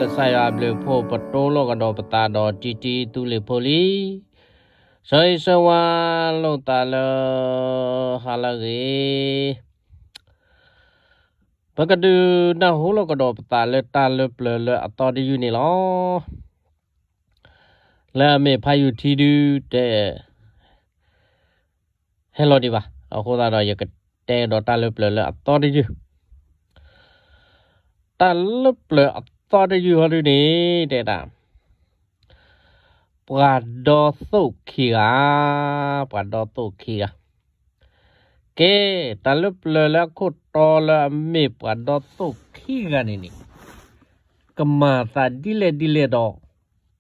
ကစၢ်ယွၤအဘျုးအဖှိၣ် ပတိလိာ်ကဒီးပသးဒီးတံတံသူလ့ၤဖိလံ. ဆၢဂ့ၤဆၢဝါလိာ်သးလၢ ဟါလၢအဂ့ၤ, ပကဒုးနၢ်ဟူလိာ်ကဒီးပသးလၢတၢ်လၢပျၢၤလၢအသီတယုၢ်န့ၣ်လီၤ. လၢအမ့ၢ်ဖးယုၢ်ထံဒု တဟဲလီၤဒံးဘၣ်. အဃိသတးဒီး ယကတဲဒီးတၢ်လၢပျၢၤလၢအသီတယုၢ်, တၢ်လၢပျၢၤအသီတယုၢ်ဟီဒုန့ၣ် တဲဒၣ် ပှၤဒီသိၣ်ခံဂၤ, ပှၤဒီသိၣ်ခံဂၤ. ကဲ, တၢ်လၢပျၢၤလၢအခိၣ်တီလၢအမ့ၢ်ပှၤဒီသိၣ်ခံဂၤန့ၣ်န့ၣ် ကမၤသးဒ်လဲၣ်ဒ်လဲၣ်ဒီး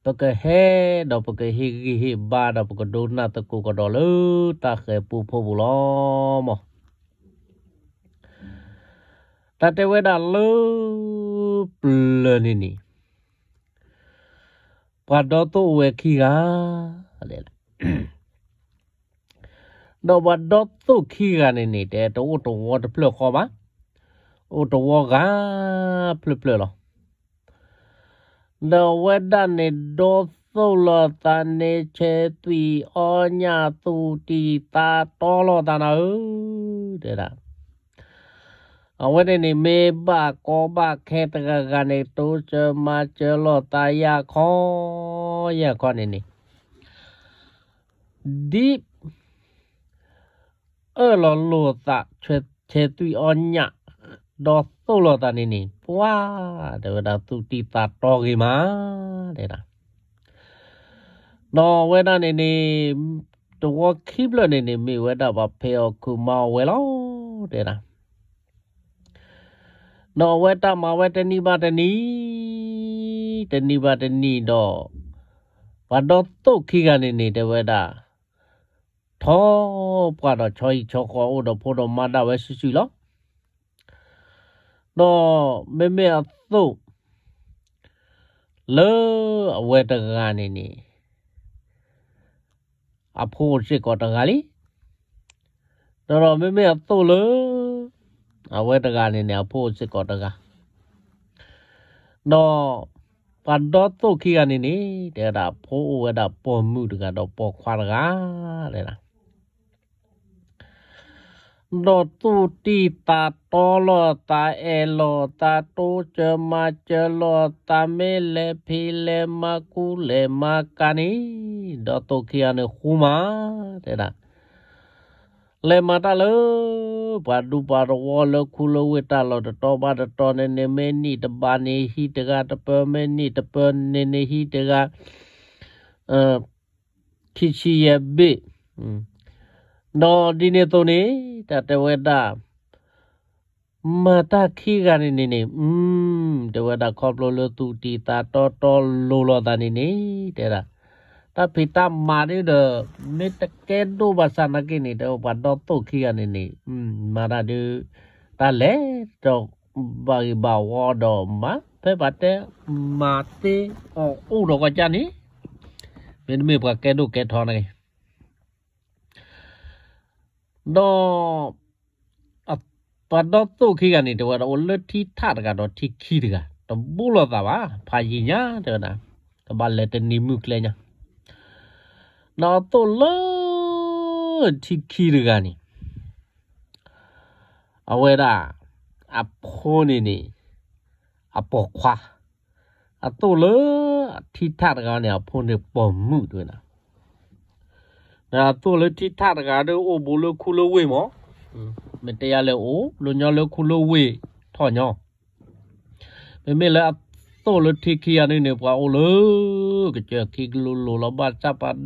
ပကဟဲဒီးပကဟ့ၣ်ဂံၢ်ဟ့ၣ်ဘါဒီးပကဒိကနၣ်သကိးကဒီးလၢတၢ်ဃဲၤပူဖိပူၤလီၤ. မ့ၢ် တၢ်တဲဝဲဒၣ်လၢပျၢၤန့ၣ်န့ၣ် ပှၤဒီသိၣ်အိၣ်ဝဲခံဂၤ ဒီးပှၤဒီသိၣ်ခံဂၤန့ၣ်န့ၣ် တဲတအိၣ်တဝီတဖျၢၣ်ဃီဘၣ်, အိၣ်တဝီဂၤဖျၢၣ်ဖျၢၣ်လီၤ. ဒီးအဝဲဒၣ်န့ၣ် ဒီသိၣ်လိာ်သးန့ၣ်ဆဲးသွံၣ်အီညၣ်သူၣ်တံၢ်သးတီလိာ်သးနၤဧၢ, တဲဒၣ် အဝဲန့ၣ်န့ၣ် မ့ၢ်ဘၣ်ကီဘၣ်ခဲတဂၤဂၤန့ၣ် တိစၢၤမၤစၢၤလိာ်သးယၢ်ခီ, ယၢ်ခီန့ၣ်န့ၣ် ဒ် အၢၣ်လီၤလိာ်သး ဆဲးသွံၣ်အီညၣ် ဒီသိၣ်လိာ်သးန့ၣ်န့ၣ် ပှၤ တဲဝဲဒၣ်သူၣ်တံၢ်သးတီဂ့ၤမး, တဲဒၣ် ဒီးအဝဲဒၣ်န့ၣ်န့ၣ် တဝီခံဖျၢၣ်န့ၣ်န့ၣ် မ့ၢ်ဝဲဒၣ်ပှၤဖံးအီၣ်ခုးမၤအီၣ်ဝဲလီၤ, တဲဒၣ် ဒီးအဝဲတၢ်မၤဝဲတနံၤဘၣ်တနံၤ, တနံၤဘၣ်တနံၤဒီး ပှၤဒီသိၣ်ခံဂၤန့ၣ်န့ၣ် တဲဝဲဒၣ် ထီပှၢ်ဒီးဆီဟံၣ်ဆီဃီအိၣ်ဒီးဖိဒီးမါဒၣ်ဝဲစုာ်စုာ်လီၤ. ဒီးမ့မ့ၢ်အသိၣ် လၢအဝဲတဂၤန့ၣ်န့ၣ် အဖိအိၣ်စ့ၢ်ကီးတဂၤလံ. ဒီးမ့မ့ၢ်အသိၣ်လၢ အဝဲတဂၤန့ၣ်န့ၣ် အဖိအိၣ်စ့ၢ်ကီးတဂၤ, ဒီးပှၤဒီသိၣ်ခံဂၤန့ၣ်န့ၣ် တဲဝဲဒၣ်အဖိအိၣ်ဝဲဒၣ်ပိာ်မုၣ်တဂၤဒီးပိာ်ခွါတဂၤ, တဲဒၣ် ဒီးသူၣ်တံၢ်သးတီလိာ်သး အဲၣ်လိာ်သး တိစၢၤမၤစၢၤလိာ်သး မ့ၢ်လဲၤဖံးလဲၤမၤ ကူလဲၤမၤကၤန့ၣ်, ဒီသိၣ်ခံဂၤန့ၣ်ဃူမး, တဲဒၣ် လဲၤမၤတၢ်လၢ ပှၤဒူပှၤသဝီလၢခူလၢဝ့ၢ် တၢ်လီၢ်တတီၤဘၣ်တတီၤန့ၣ်န့ၣ် မ့ၢ်နံၣ်တဘၣ်န့ၣ် ဟံးတဂၤတပၢၤ, မ့ၢ်နံၣ်တပၢၤန့ၣ်န့ၣ် ဟံးတဂၤ ခံဆံယဲၢ်ဘ့ၣ်, ဒီးဒ်န့ၣ်အသိးန့ၣ် တၢ်တဲဝဲဒၣ် မၤတၢ်ခံဂၤန့ၣ်န့ၣ်န့ၣ်, တဲဝဲဒၣ်ခီဖျိလၢသူၣ်တံၢ်သးတီတီလိၤလိာ်သးန့ၣ်န့ၣ် တဲဒၣ် တၢ်ဖံးတၢ်မၤဒ်ဒီး မ့ၢ်တကဲဒိၣ်ဘၣ်ဆၣ်နာ်က့န့ၣ် တဲဝဲပှၤဒီသိၣ်ခံဂၤန့ၣ်န့ၣ် မၤတၢ်ဒုး တၢ်လဲၤဒီး ဘၣ်ဂ့ၤဘၣ်ဝီဒီးမၤ ဖဲပှၤတဲ မၤသ့အီၤအိၣ်ဒီးကီၢ်ကၢ်န့ၣ် မ့တမ့ၢ်ပှၤကဲဒိၣ်ကဲထီနာ်က့ ဒီး ပှၤဒီသိၣ်ခံဂၤန့ၣ် တဲဝဲဒၣ်အိၣ်လၢထံထၣ်တဂၤဒီးထံခံတဂၤ တဘိလိာ်သးဘၣ် ဖးယံၤညါ တဲဝဲဒၣ် ကဘၣ်လဲၤတနံၤမုၢ်ကျဲညါ, ဒီးအသိၣ်လၢ ထံခံတဂၤန့ၣ် အဝဲဒၣ် အဖိန့ၣ်န့ၣ် အပိာ်ခွါ, အသိၣ်လၢ ထံထၣ်တဂၤန့ၣ် အဖိန့ၣ်ပိာ်မုၣ်တဲဝဲဒၣ်, ဒီးအသိၣ်လၢထံထၣ်တဂၤဒီးအိၣ်ဘူးလၢခူလၢဝ့ၢ်မး, မ့ၢ်တဲယၤလဲၣ်အိၣ် လၢညီလၢခူလၢဝ့ၢ်ထီၣ်ညီ, မ့မ့ၢ်လၢအသိၣ်လၢထံခံဂၤန့ၣ်န့ၣ် ပှၤအိၣ်လၢ ကစၢၢ်ခံကလိလိၤလီၤ ဘၣ်ဆၣ်ပှၤ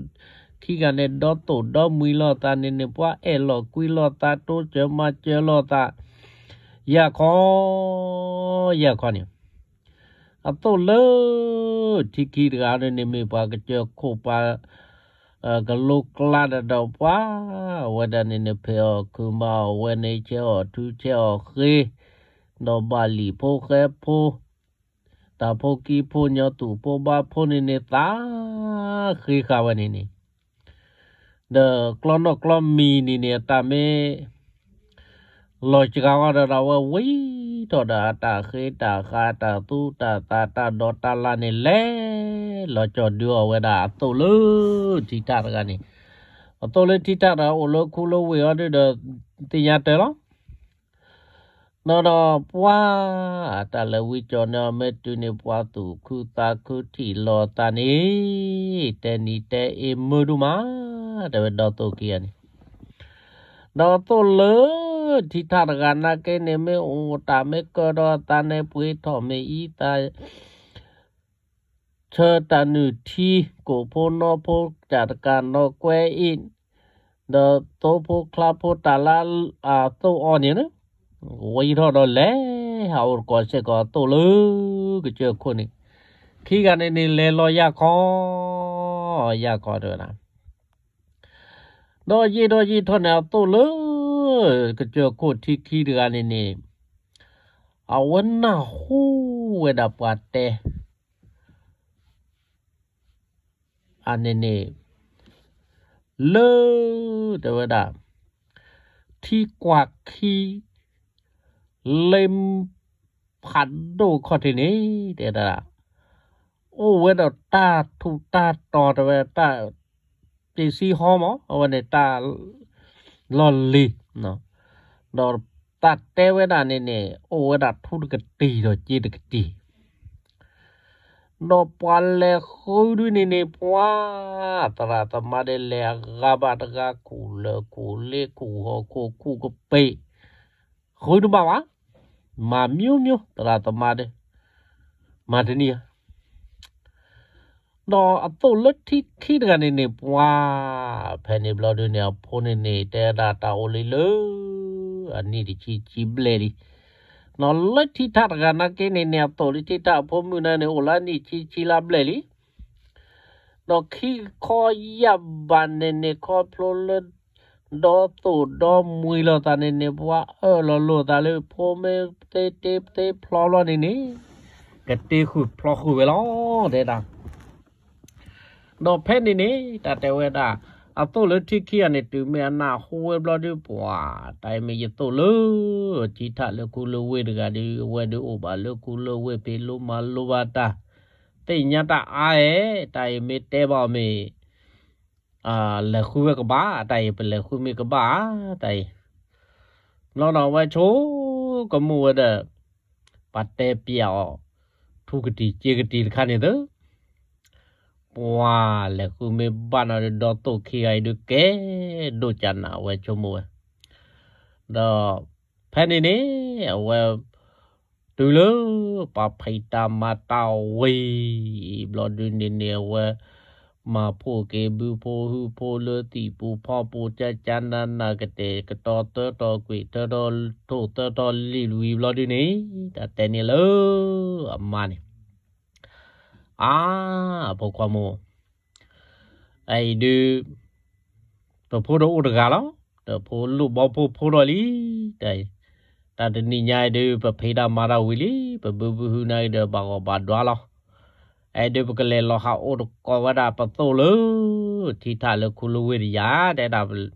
ခံဂၤန့ၣ် ဒီသိၣ်ဒီမှံၤလိာ်သးန့ၣ်န့ၣ် ပှၤအဲၣ်လိာ်ကွံလိာ်သး တိစၢၤမၤစၢၤလိာ်သး ယၢ်ခီ ယၢ်ခီန့ၣ် အသိၣ်လၢ ထံခံတဂၤန့ၣ်န့ၣ် မ့ၢ်ပှၤကစၢၢ်ခိၣ်ပှၤ ကလိကျါဒီးပှၤ အဝဲဒၣ်န့ၣ်န့ၣ် ဖံးအီၣ်ခုးမၤအီၣ်ဝဲန့ၣ် ဆဲးအီၣ်ထူဆဲးအီၣ်ဃ့ ဒီးဘၣ်လံၣ်ဖိဃဲဖိ တၢ်ဖိကံဖိညီသူၣ်ဖိဘါဖိန့ၣ်န့ၣ် သးဃ့ဃာ်ဝဲန့ၣ်န့ၣ် ဒီးကျီနီၣ်ကျီမံၤန့ၣ်န့ၣ် အတၢ်မ့ၢ် လီၤစှၤဝဲဒီး ဒီးအဝဲဝံၤ ထီၣ်ဒီးအတၢ်ဃ့တၢ်ဃါ တၢ်သူတၢ်သး တၢ်ဒီးတၢ်လၢ်န့ၣ် လဲၤလီၤကၠီၤဒုးအီၤဝဲဒၣ်အသိၣ်လၢထံထၣ်တဂၤန့ၣ်, အသိၣ်လၢထံထၣ်တဂၤအိၣ်လၢခူလၢဝ့ၢ်အီၤဒုးဒီး သ့ၣ်ညါတၢ်လီၤ. ဒီးဒီးပှၤ တၢ်လဲၤဝံကၠီၤန့ၣ် အမ့ၢ်တုၤန့ၣ် ပှၤသူၣ်ခုသးခုထံၣ်လိာ်သးန့ၣ် တဲနံၤတဲအ့မုာ်ဒိၣ်မး, တဲဝဲဒီသိၣ်ခံဂၤန့ၣ်, ဒီးသိၣ်လၢထံထၣ်တဂၤနာ်က့န့ၣ် မ့ၢ်အိၣ်တၢ်မ့ၢ်ကၢဒီးသးန့ၣ် ပှ့ၤထီၣ်မ့ၢ်အံသး ဆၢတၢ်နုၢ်ထံ ကိၣ်ဖိနီဖိ တၢ်တကၢ်နီၣ်ကွဲအံၤ, ဒီးသိဖိချါဖိတၢ်လၢအသိၣ်အီၤန့ၣ်, ဝံထီၣ်ဒီးလဲၤ ဟးအိၣ်တကိးစ့ၢ်ကီးအသိၣ်လၢ ကစၢၢ်ခိၣ်န့ၣ်, ခံဂၤန့ၣ်န့ၣ် လဲၤလီၤယၢ်ခီ, ယၢ်ခီတဲဝဲဒၣ် ဒီးယံာ်ထီၣ်ယံာ်ထီၣ်န့ၣ် အသိၣ်လၢ ကစၢၢ်ခိၣ်ထံခံတဂၤန့ၣ်န့ၣ်, အဝဲနၢ်ဟူဝဲဒၣ်ပှၤတဲ အန့ၣ်န့ၣ် လၢ တဲဝဲဒၣ် ထံကွၢ်ခံ လၢ ဖးဒိၣ်ခီၣ်ထံးန့ၣ် တဲဒၣ် အိၣ်ဝဲဒီးတၢ်ထူးတၢ်တီၤ တဲဝဲတၢ် ပစံဟီမး အဝဲန့ၣ်တၢ် လီၢ်လံၤ ဒီးတၢ်တဲဝဲဒၣ်န့ၣ်န့ၣ် အိၣ်ဝဲဒၣ်ထူတကတံၢ်ဒီးစ့တကတံၢ် ဒီးပှၤလဲၤဃုဒုန့ၣ်န့ၣ် ပှၤ သရၣ်သမါဒ်လဲၤအဂၤဘၣ်တဂၤ ခူၣ်လၢၢ်ခူၣ်လ့ခူၣ်ဟီၣ်ခိၣ်ခူၣ်ကပ့ၤ ဃုတဘၣ်ဘၣ် မၤမျိုးမျိုး သရၣ်သမါဒ် မၤတနံၤဧါ ဒီးအသိၣ်လၢထံခံတဂၤန့ၣ်န့ၣ် ပှၤ ဖဲန့ၣ်ဘျီဒုန့ၣ် အဖိန့ၣ်န့ၣ် တဲဒၣ်တၢ်အိၣ်လံလၢ အနံၣ်တဆံဆံဘျဲၣ်လံ ဒီးလၢထံထၣ်တဂၤနာ်က့န့ၣ်န့ၣ် အသိၣ်လၢထံထၣ်အဖိမုၣ်န့ၣ်န့ၣ် အိၣ်လၢအနံၣ်ဆံဆံလၢဘျဲၣ်လံ ဒီးခံခီယၢ်ဘးန့ၣ်န့ၣ် ခီဖျိလၢ ဒီသိၣ်ဒီမှံၤလိာ်သးန့ၣ်န့ၣ် ပှၤအၢၣ်လီၤလိာ်သးလၢဖိမ့ၢ်သ့တ့သ့ဖျီဘျီန့ၣ်န့ၣ် ကတ့ဃုာ်ဖျီဃုာ်ဝဲလီၤ တဲဒၣ် ဒီးဖဲန့ၣ်န့ၣ် တၢ်တဲဝဲဒၣ် အသိၣ်လၢထံခံဂၤန့ၣ် တုၤမ့ၢ်အနၢ်ဟူဝဲဘျီဒုး ပှၤ တၢ်အံၤမ့ၢ်ယသိၣ်လၢ ထံထၣ်လၢခူလၢဝ့ၢ်တဂၤဒုး အဝဲဒုးအိၣ်ဘၣ်လၢခူလၢဝ့ၢ် ဖံးလိမၤလိဘၣ်တၢ် သ့ၣ်ညါတၢ်အါအဲၣ် တၢ်အံၤမ့ၢ်တဲဘၣ်အီၤမ့ၢ် လဲၤဃုဝဲကဘၣ် တၢ်အံၤ ပလဲၤဃုမ့ၢ်ကဘၣ်ဧါ တၢ်အံၤ ဘျီဒီးအဝဲဆိကမိၣ်ဝဲဒီး ပှၤတဲပျဲအီၤ ထူကတံၢ်စ့ကတံၢ်တခါန့ၣ်သၢ ပှၤလဲၤဃုမ့ၢ်ဘၣ်နီၤဒီး ဒီသိၣ်ခံဂၤအံၤဒုးကဲ ဒိၣ်ကနၣ်ဝဲဆိကမိၣ်ဝဲ ဒီးဖဲန့ၣ်န့ၣ် အဝဲ တုၤလၢ ပှၤဖံးတၢ်မၤတၢ်ဝံၤ ဘျီဒုန့ၣ်န့ၣ် အဝဲ မၤဖှိၣ်က့ၤဘုဖိဟုဖိလၢသံၣ်ပူၤဖီပူၤ ကၠၢကၠၢနးနးကတဲာ်ကတီၤသၢတီၤကွံာ် သၢတီၤထိၣ်သၢတီၤလံၣ်ဝံၤဘျီဒုန့ၣ် တၢ်တဲန့ၣ်လၢ အမါန့ၣ် အါ အဖိခွါမိၢ် အအံၤဒုး ပဖိဒီးအိၣ်တဂၤလီၤ, ဒီးဖိလိၣ်ဘီဖိဖိထီၣ်လံ, တၢ်အံၤ တၢ်တနံၤညါအံၤဒုး ပဖံးတၢ်မၤတၢ်ဝံၤလံ, ပဘုဘုဟုနၤအံၤဒီးဘၣ်ဂီၢ်ဘၣ်ဒွါလီၤ. အအံၤဒုး ပကလဲၤလီၤဟးအိၣ်တကိးဝဲဒၣ်ပသိၣ်လၢ ထံထၣ်လၢခူလၢဝ့ၢ်တယၤ တဲဒၣ် ဒီး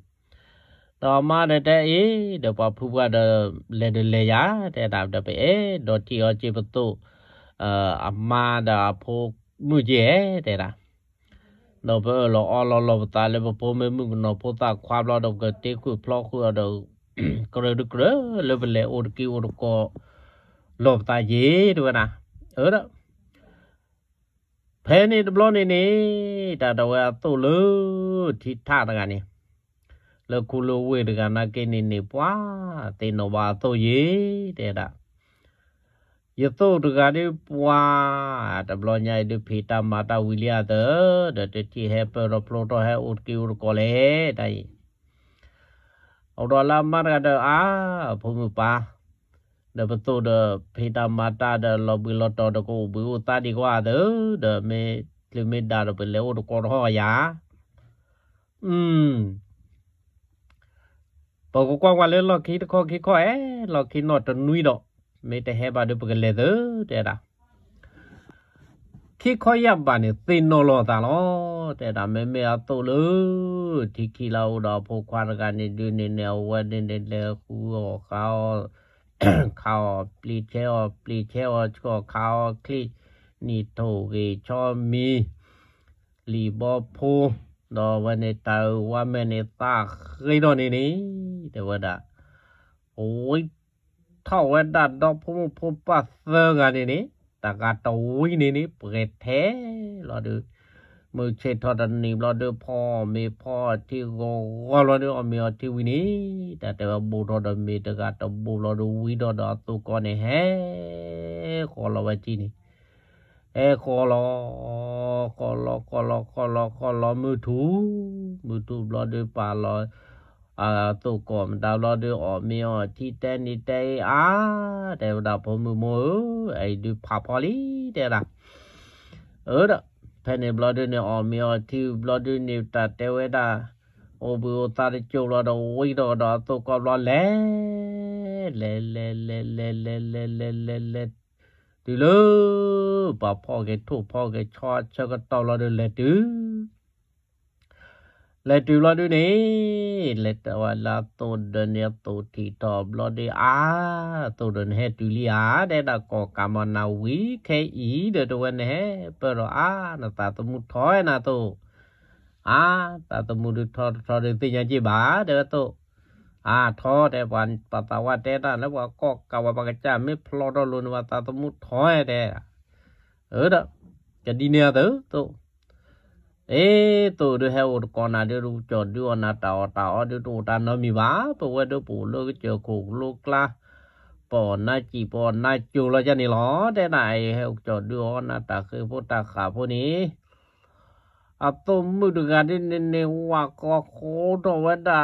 အမါဒီးတဲအံၤ ဒီးပှၤဖုပှၢ်ဒီး လဲၤဒီးလဲၤယၤ တဲဒၣ် ဒီးပအဲၣ်ဒိးထံၣ်အီၤက့ၤပသိၣ် အမါဒီးအဖိမုၣ်က့ၤဧဲ တဲဒၣ် ဒီးပအၢၣ်လီၤအီလီၤလီၤပသးလၢပဖိမ့ၢ်မုၣ်ကနီၤဖိသၣ်ခွါဘျီဒီး ပကတ့ဃုာ်ဖျီဃုာ်အီၤဒီး ကြၢးတကြၢးလၢပလဲၤအိၣ်တက့ၢ်အိၣ်တကိး လီၤပသးက့ၤ တဲဝဲဒၣ်, အၢဒီး ဖဲန့ၣ်တဘျီန့ၣ်န့ၣ် တၢ်တဝဲအသိၣ်လၢ ထံထၣ်တဂၤန့ၣ် လၢခူလၢဝ့ၢ်တဂၤနာ်က့န့ၣ်န့ၣ် ပှၤသ့ၣ်နီၣ်ဘၣ်အသိၣ်ယ့ၤ တဲဒၣ် ယသိၣ်တဂၤဒုးပှၤ တဘျီညါအံၤဒုး ဖံးတၢ်မၤတၢ်ဝံၤလံအသး ဒီးတထံၣ်ဟဲပၢၢ်ထီၣ်ဖျိထီၣ်ဟဲအိၣ်တက့ၢ်အိၣ်တကိးလဲၣ် တၢ်အံၤ အိၣ်ဒီးလၢအမါတဂၤဒီး အါ ဖိမုၣ်ပၢ် ဒီးပသိၣ်ဒီး ဖံးတၢ်မၤတၢ်ဒီး လီၤဘှံးလီၤတီၤဒီး ကအိၣ်ဘှံးအိၣ်သါဒံးကွၢ်အသး ဒီးမ့ၢ်ချုးမ့ၢ်ဒၣ်ဒီး ပလဲၤအိၣ်တကိးတဟီၣ်ယၤ ပကကွၢ်ကွၢ်လၢလီၢ်ခံတခီခံခီအဲၣ် လီၢ်ခံနီၢ်တနွံဒီး မ့ၢ်တဟဲဘၣ်ဒီး ပကလဲၤသၢ တဲဒၣ် ခံခီယၢ်ဘးန့ၣ် သ့ၣ်နီၣ်လီၤသးလီၤ တဲဒၣ် မ့မ့ၢ်အသိၣ်လၢ ထံခံလၢအအိၣ်ဒီးအဖိခွါတဂၤန့ၣ်ဒုးန့ၣ်န့ၣ် အဝဲန့ၣ်န့ၣ် လဲၤဃုအီၣ်ဃုအီၣ် ခးအီၤပျံၤဆဲးအီၤ ပျံၤဆဲးအီၤဆှီၣ် ခးအီၤချံ နံၣ်ထိၣ်ဂ့ၤဆီမံၤ လံာ်ဘီဖိ ဒီးဝဲန့ၣ်တၢ်အုၣ်ဝါမဲာ်န့ၣ် သးဃ့ထီၣ်န့ၣ်န့ၣ် တဲဝဲဒၣ် ဝံထီၣ်ဝဲဒၣ်ဒီဖိမုၣ်ဖိပၢ်သၢဂၤန့ၣ်န့ၣ် တဂၤတဝံန့ၣ်န့ၣ် ပှဲၤထဲလီၤဒုး မုၢ်ဆ့ၣ်ထီၣ်တနံၤဘျီဒုး ဖီအီၣ်မ့ၤဖီအီထံဂီၤဂီၤဘျီဒုး အီၣ်မ့ၤအီထံဝံၤန့ၣ် တၢ်တဲဝဲဘိၣ်ထီၣ်ဒီးမ့ၤတဂၤတဘိၣ်ဘျီဒုး ဝံထီၣ်ဒီးအသိၣ်ကီးန့ၣ် ဟဲဃီၤလီၤဝဲကံန့ၣ် ဟဲဃီၤလီၤ ဃီၤလီၤ ဃီၤလီၤ ဃီၤလီၤ မုၢ်ထူၣ် မုၢ်ထူၣ်ဘျီဒုးပာ်လီၤ အသိၣ်ကီးမတၤဘျီဒုး အီၣ်မ့ၤအီထံတဲနံၤတဲအ့အါ တဲဝဲဒၣ်ဖိမုၣ်မိၢ်ဧၢ အအံၤဒုးဖးဖီလံ တဲဒၣ် အၢဒီး ဖဲန့ၣ်ဘျီဒုးန့ၣ် အီၣ်မ့ၤအီထံဘျီဒုးန့ၣ် တၢ်တဲဝဲဒၣ် အိၣ်ဘှံးအိၣ်သါတစိၢ်ဘျီဒီး ဝံထီၣ်ဒီးအသိၣ်ကီးဘျီလဲၤ လဲၤ လဲၤ လဲၤ လဲၤ လဲၤ လဲၤ လဲၤ လဲၤ လဲၤ တုၤလၢ ပှၤဖီၣ်က့ၤထိၣ်ဖီၣ်က့ၤဆီအဆၢကတီၢ်ဘျီဒုး လဲၤတုၤ လဲၤတုၤဘျီဒုးန့ၣ် လဲၤတဝဲလၢအသိၣ်ဒီးန့ၣ် အသိၣ်ထံၣ်ထီၣ်ဘျီဒုး အါ အသိၣ်ဒီးန့ၣ်ဟဲတုၤလံဧါ တဲဒၣ် ကီၢ်ကးမီၤနၤဝံၤခဲအံၤဒီး တဝဲန့ၣ်ဟဲပၢၢ်ဒီး အါ နသးသမူထီၣ်နၤသိၣ် အါ သးသမူဒုးထီၣ်တထီၣ်ဒုးသ့ၣ်ညါက့ၢ်ဘၣ် တဲဝဲသိၣ် အါ ထီၣ် တဲပှၤ ပှၤသးဝါတဲတၢ်လၢပှၤကီၢ်ကးဝဲ ပှၤကစၢ်မ့ၢ်ဖျီထီၣ်လိၤန့ၣ် ပှၤသးသမူထီၣ်တဲ အၢဒီး ကဒ်န့ၣ်အသိး သိၣ် အ့ သိၣ်ဒုးဟဲအိၣ်တကိးနၤဒုး ကၠီၣ်ဒုးအီၣ်နၤတၢ်အီၣ်တၢ်အီဒုး တအိၣ်တၢ်နီတမံၤဘၣ် ပဝဲဒၣ်ပအိၣ်လၢကစၢၢ်ခိၣ်ကျိကျါ ပအီၣ်နါစံာ် ပအီၣ်နါစိၤလီၤကန့ၣ်လီၤ တဲဒၣ် အဟဲကၠီၣ်ဒုးအီၣ်နၤတၢ်ဃ့ဖိတၢ်ဃးဖိန့ၣ် အသိၣ်မုၣ်တဂၤဒ်န့ၣ်န့ၣ် ဝးကီၢ်ဃိထီၣ်ဝဲဒၣ်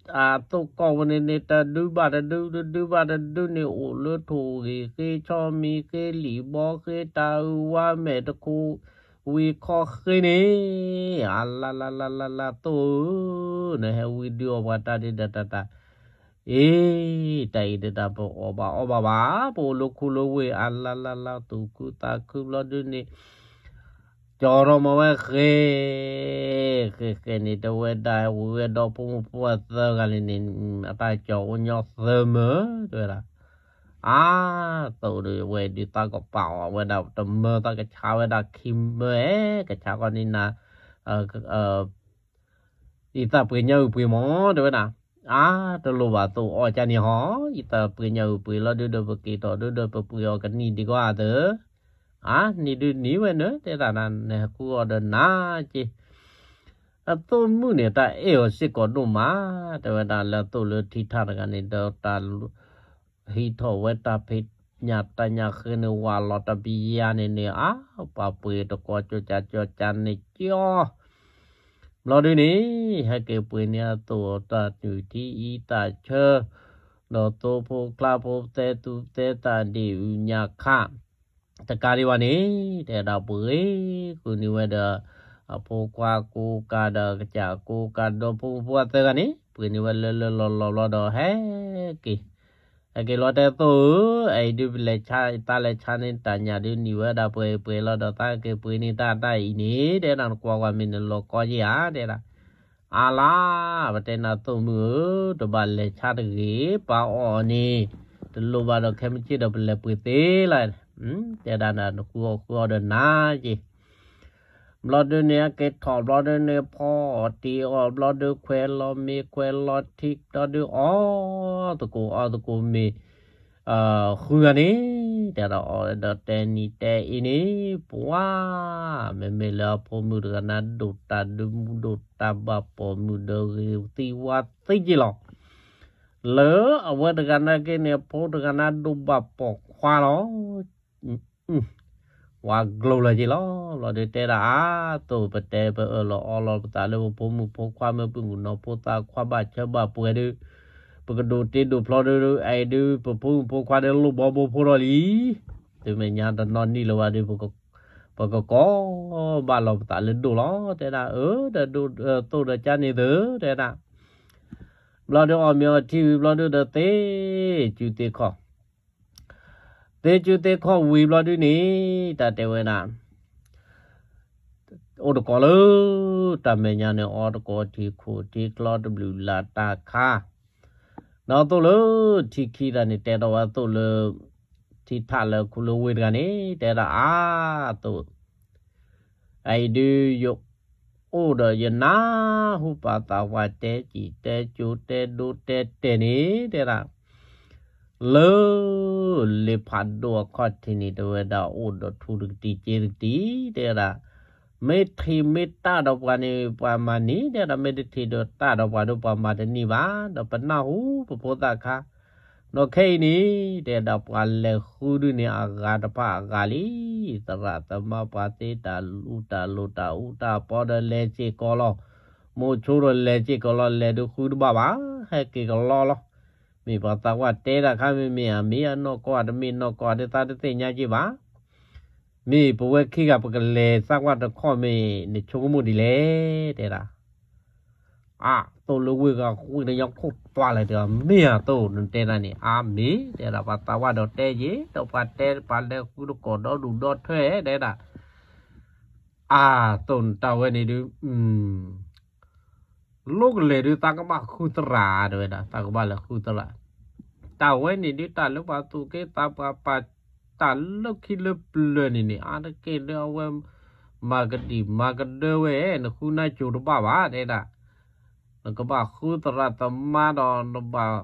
အသိၣ်ကီၢ်ဝဲန့ၣ်န့ၣ် တဒုဘၣ်တဒု တဒုဘၣ်တဒုန့ၣ် အိၣ်လၢထိၣ်ဂ့ၤဃ့ ဆီမံၤဃ့ လံာ်ဘီဃ့ တၢ်အုၣ်ဝါမဲာ်တခိၣ် ဝံၤခီဃ့န့ၣ် အလါလါလါလါလါ သိၣ်ဧၢ နဟဲဝံဒုးအီၣ်ပှၤတၢ်ဒုးဒီးတၢ်တၢ် အ့ တၢ်အံၤတတၢ်ပအီၣ်ဘၣ်အီဘၣ်ဘၣ် ပအိၣ်လၢခူလၢဝ့ၢ် အလါလါလါ သူၣ်ခုသးခုဘျီဒုးန့ၣ် ကၠီၣ်ထီၣ်မၤဝဲဃဲ ဃဲဃဲန့ၣ် တဝဲဒၣ်ဝံၤဝဲဒီးဖိမုၣ်ဖိခွါသၢဂၤန့ၣ်န့ၣ် အတၢ်ကၠီၣ်အိၣ်ညီသၢမၢ တဲဝဲဒၣ် အါ သိၣ်ဒုးဝဲဒုးသးကပာ်အီၤဝဲဒၣ်တမၢသးကဆါဝဲဒၣ်ခံမၢ ကဆါဃီန့ၣ်နၤ ယသးပှ့ၤညါအုၣ်ပှ့ၤမး တဲဝဲဒၣ် အါ တလိၣ်ဘၣ်သိၣ်အီၣ်ကန့ၣ်ဟီ ယသးပှ့ၤညါအုၣ်ပှ့ၤလီၤဒုးဒီး ပက့ၤထီၣ်ဒုးဒီး ပပှ့ၤအီၤကနံၣ်ဒံးကီးအသၢ အါ နံၤဒုးနံၤဝဲနၢ တဲဒၣ်နၤ နဟဲဃုအီၣ်ဒီးနၤက့ အသိၣ်မုၣ်န့ၣ် တၢ်အဲၣ်အီၤစ့ၢ်ကီးဒိၣ်မး တဲဝဲဒၣ်လၢအသိၣ်လၢထံထၣ်တဂၤန့ၣ်ဒီး တၢ်ဟံးထီၣ်ဝဲတၢ်ဖံးညၣ်တၢ်ညၣ်ဃ့န့ၣ် ဝးလီၤတပျၢၤန့ၣ်န့ၣ် အါ ပှၤပှ့ၤတကိးကၠိကၠိကၠိကၠိန့ၣ်ကၠီ ဘျီဒုးန့ၣ် ဟဲက့ၤပှ့ၤန့ၢ်အသိၣ်တၢ်နုၢ်ထံအံသၣ်ဆၢ ဒီးသိဖိကျါဖိသဲသူသဲသၣ်ဒ့ၣ်အုၣ်ညၣ်ခါ တကးဒံးဘၣ်န့ၣ် တဲဒၣ်ပှ့ၤဃုန့ၢ်ဝဲဒီး အဖိခွါကိးကးဒီးကစၢ်ကိးကးဒီးဖိမုၣ်ဖိခွါသၢဂၤန့ၣ် ပှ့ၤန့ၢ်ဝဲလၢလၢလီၢ်လီၢ်ဘျီဒီးဟဲက့ၤ ဟဲက့ၤလီၤတဲသိၣ်ဧၢ အအံၤဒုးပလဲၤဆါ သးလဲၤဆါန့ၢ်တၢ်ညၣ်ဒုးနံၤဝဲဒၣ်ပှဲၤပှဲၤလီၤဒီး သးက့ၤပှ့ၤန့ၢ်တၢ်တၢ်အံၤန့ၣ် တဲဒၣ်နကွၢ်ကွၢ်မ့ၢ်နလီၤကီယဲၢ်ဧါ တဲဒၣ် အါလါ ပတဲနၤသိၣ်မုၣ်ဧၢ တဘၣ်လဲၤဆါတဂ့ၤ ပှၤအီၣ်န့ၣ် တလိၣ်ဘၣ်ဒီးခဲမုၢ်ဆ့ၣ်ဒီးပလဲၤပှ့ၤသ့လီၤ တဲဒၣ်နဃုအီၣ်ဃုအီၣ်ဒီးနၤက့ၤ ဘျီဒုးန့ၣ် အက့ၤထီၣ်ဘျီဒုးန့ၣ် ဖီအီၣ်တံၢ်အီၣ်ဘျီဒုး ခွဲးလီၤမ့ၤခွဲးလီၤထံဘျီဒုး အီၣ်သကိးအီၣ်သကိးမ့ၤ ဃုဂၤန့ၣ် တဲဒၣ်အီၣ်ဒီးတဲနံၤတဲအ့န့ၣ် ပှၤ မ့မ့ၢ်လၢအဖိမုၣ်တဂၤန့ၣ်ဒိၣ်တၢ်ဒုးမူဒိၣ်တၢ်ဘၣ်ပိာ်မုၣ်ဒီးဂ့ၤသံဝါသံက့လီၤ လၢအဝဲတဂၤနာ်က့န့ၣ် အဖိတဂၤန့ၣ်ဒိၣ်ဘၣ်ပိာ်ခွါလီၤ ဝၤကျိၤလၢာ်က့လီၤ ဘျီဒုးတဲဒၣ်အါ သိၣ်ပတဲပအၢၣ်လီၤအီလီၤပသးလၢပဖိမုၣ်ဖိခွါမ့ၢ်ပုၢ်မုၣ်နီၢ်ဖိသၣ်ခွါဘၣ်ဆၢဘၣ်ပှဲၤဒုး ပကဒိးတ့ဒိးဖျီဒုး အဲၣ်ဒုး ပဖိမုၣ်ဖိခွါဒုးလိၣ်ဘီဘိဖိထီၣ်လံ တုၤမဲာ်ညါတနီၤနံၣ်လၢၤဘၣ်ဒုး ပကကိးဘၣ်လီၤပသးလၢဒိၣ်လီၤ တဲဒၣ်အၢ ဒီးဒိၣ်သိၣ်ဒီးကၠါန့ၣ်သု တဲဒၣ် ဘျီဒုးအီၣ်မ့ၤအီထံဝံၤဘျီဒုးဒီးသ့စုသ့ခီၣ် သ့စုသ့ခီၣ်ဝံၤဘျီဒုးန့ၣ် တၢ်တဲဝဲဒၣ် အိၣ်တကိးလၢ တၢ်မဲာ်ညါန့ၣ် အီတကိးထံခိၣ်ထံကျီတဘျုးလၢ်တၢ်ခါ ဒီးသိၣ်လၢထံခံတဂၤန့ၣ် တဲထီၣ်ဝဲသိၣ်လၢ ထံထးလၢခူလၢဝ့ၢ်တဂၤန့ၣ် တဲဒၣ်အါသိၣ် အအံၤဒုး ယအိၣ်ဒီးယနၢ်ဟူပှၤသးပှၢ်တဲစံၣ်တဲကၠိတဲဒိတဲတဲာ်န့ၣ် တဲဒၣ် လၢ လ့ဖးဒိၣ်အခီၣ်ထံးန့ၣ် တဲဝဲဒၣ်အိၣ်ဒီးထူတကတံၢ်စ့တကတံၢ် တဲဒၣ် မ့ၢ်ထံးမ့ၢ်တၢ်ဒီးပှၤန့ၣ် ပှၤမၤန့ၢ် တဲဒၣ် မ့ၢ်တထံးဒီးတၢ်ဒီးပှၤဒီးပှၤမၤတန့ၢ်ဘၣ် ဒီးပနၢ်ဟူပဖိသၣ်ခါ ဒီးခဲအံၤန့ၣ် တဲဒၣ်ပှၤလဲၤဃုဒုန့ၣ် အဂၤတဖၣ်အဂၤလံ သရၣ်သမါပှၤသ့တၢ်လူတၢ်လိၤတၢ်အူတၢ်ပီဒီးလဲၤစ့ၢ်ကီးလီၤ. မိၤဆိဒီးလဲၤစ့ၢ်ကီးလီၤ လဲၤဒုးဃုတဘၣ်ဘၣ် ဟဲက့ၤကလီလီၤ. မ့ၢ်ပှၤသးပှၢ်တဲတၢ်ခါ မ့မ့ၢ်အမ့ၢ်အနီၢ်ကီၢ် တမ့ၢ်နီၢ်ကီၢ်ဒ်သးတသ့ၣ်ညါက့ၤဘၣ်. မ့ၢ်ပဝဲခံဂၤပကလဲၤသးပှၢ်တခီမ့ၢ် နဆိကမိၣ်ဒ်လဲၣ် တဲဒၣ် အါ သိၣ်လၢဝ့ၢ်ဂၤဃုတညီခိၣ်ပှၢ်လၢာ်တဲအီၤ မ့ၢ်အသိၣ်နတဲဒၣ်န့ၣ် အါမ့ၢ် တဲဒၣ်ပှၤသးပှၢ်ဒီးတဲယ့ၤ ဒီးပှၤတဲပှၤလဲၤဃုတကိးဒီဒူၣ်ဒီထၢ တဲဒၣ် အါ သိၣ်နတၢ်ဝဲန့ၣ်ဒုး လိၣ်ကလဲၤဒုး သးကဘၣ်ဃုသရၣ် တဲဝဲဒၣ် သးကဘၣ်လဲၤဃုသရၣ် တၢ်ဝဲန့ၣ်ဒုး တၢ်လၢပှၤသူၣ်က့သးပှၢ်ပာ် တၢ်လၢခံလၢပျၢၤန့ၣ်န့ၣ် အါတက့ၢ်လၢအဝဲ မၤကဒံၣ်မၤကဒၢဝဲ နဃုနၢ်ကၠိတဘၣ်ဘၣ် တဲဒၣ် နကဘၣ်ဃုသရၣ်သမါဒီး နဘၣ်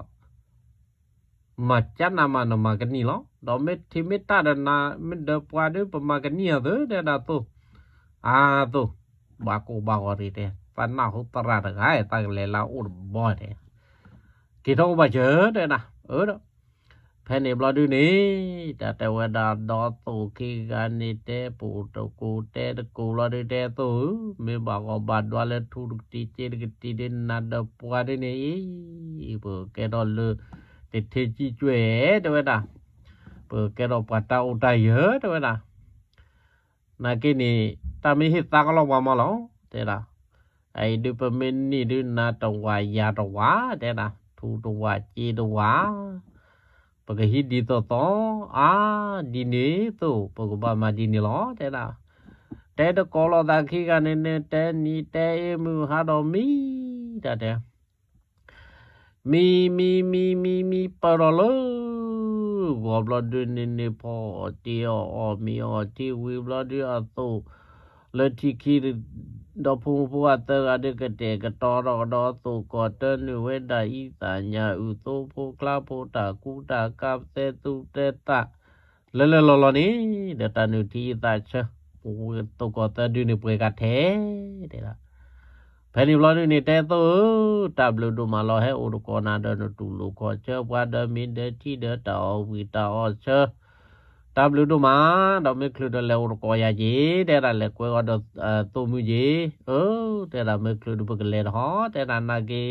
မၤကၢနၤမး နမၤကနံၣ်လီၤ. ဒီးမ့ၢ်ထံးမ့ၢ်တၢ်ဒီးနၤ မ့ၢ်ဒီးပှၤဒုး ပမၤကနံၣ်အသိး တဲဒၣ်သိၣ် အါသိၣ် ဘၣ်ကိၢ်ဘၣ်ဂီၤတဂ့ၤတဲ ပနၢ်ဟူသရၣ်တဂၤ သးကလဲၤလၢအအိၣ်တဘီတဲ က့ၤထီၣ်အိၣ်ဘၣ်စၢၤ တဲဒၣ် အၢဒီး ဖဲန့ၣ်ဘျီဒုန့ၣ် တၢ်တဲဝဲဒၣ်ဒီးသိၣ်ခံဂၤန့ၣ် တဲပူၤတကိးတဲတကိးဘျီဒု တဲသိၣ်ဧၢ မ့ၢ်ဘၣ်ဂီၤဘၣ်ဒွါလၢထူတကတံၢ်စ့တကတံၢ်ဒု နၤဒီးပှၤဒုန့ၣ်အံၤ ပကဲထီၣ်လၢ တထ့ကံၢ်ကွဲၢ် တဲဝဲဒၣ် ပကဲထီၣ်ပှၤတၢ်အိၣ်တၢ်ယၢၤ တဲဝဲဒၣ် နာ်က့န့ၣ် တၢ်မ့ၢ်ဟ့ၣ်သါကလီၤပှၤမးလီၤ တဲဒၣ် အအံၤဒုး ပမ့ၢ်န့ၢ်ဒုး နၤတဝာ်ယၤတဝာ် တဲဒၣ် ထူတဝာ်စ့တဝာ် ပကဟံးဒ်သိးသိး အါ ဒ်န့ၣ်သိး ပကဘၣ်မၤဒ်န့ၣ်လီၤ တဲဒၣ် တဲတကိးလိာ်သးခံဂၤန့ၣ်န့ၣ် တဲနံၤတဲအ့မုၢ်ဟါဒီးမံ တၢ်တဲ မံ မံ မံ မံ မံ ပၢၢ်ထီၣ်လၢ ဂီၤဘျီဒုန့ၣ်န့ၣ် ဖီအီၣ်တ့ၢ်အီၣ် အီၣ်မ့ၤအီထံဝံၤဘျီဒုအသိး လၢထံခံ ဒီဖိမုၣ်ဖိခွါသၢဂၤဒုကတဲာ်ကတီၤထီၣ်ကဒီးသိး ကိးတၢနုာ်ဝဲဒၣ်အံသၣ်ညၣ်အုၣ်သိဖိကျါဖိ တၢ်ကူတၢ်ကၤ သဲသူတဲသး လၢလၢလီၢ်လီၢ်န့ၣ် ဒီးတၢ်နုာ်ထံအံသၣ်ဆၢ သိးကိးသၢဒုန့ၣ်ပှဲၤကထဲ တဲဒၣ် ဖဲန့ၣ်ဘျီဒုန့ၣ် တဲသိးဧၢ တၢ်ဘျုးဒိၣ်မးလီၤ ဟဲအိၣ်တကိးနၤဒီးနတူၢ်လိာ်ခီၣ်ဆၢ ပှၤဒီးမ့ၢ်ဒဲထံဒီးတၢ်အီၣ်ဝံၣ်တၢ်အီၣ်ဆၢ တၢ်ဘျုးဒိၣ်မး ဒီးမ့ၢ်ချုးဒီးလဲၤအိၣ်တကိးယၤက့ၤ တဲဒၣ် လဲၤကွဲအီၤဒီး သိၣ်မုၢ်က့ၤ အၢ တဲဒၣ် မ့ၢ်ချုးဒီးပကလဲၤတဟီ တဲဒၣ် နာ်က့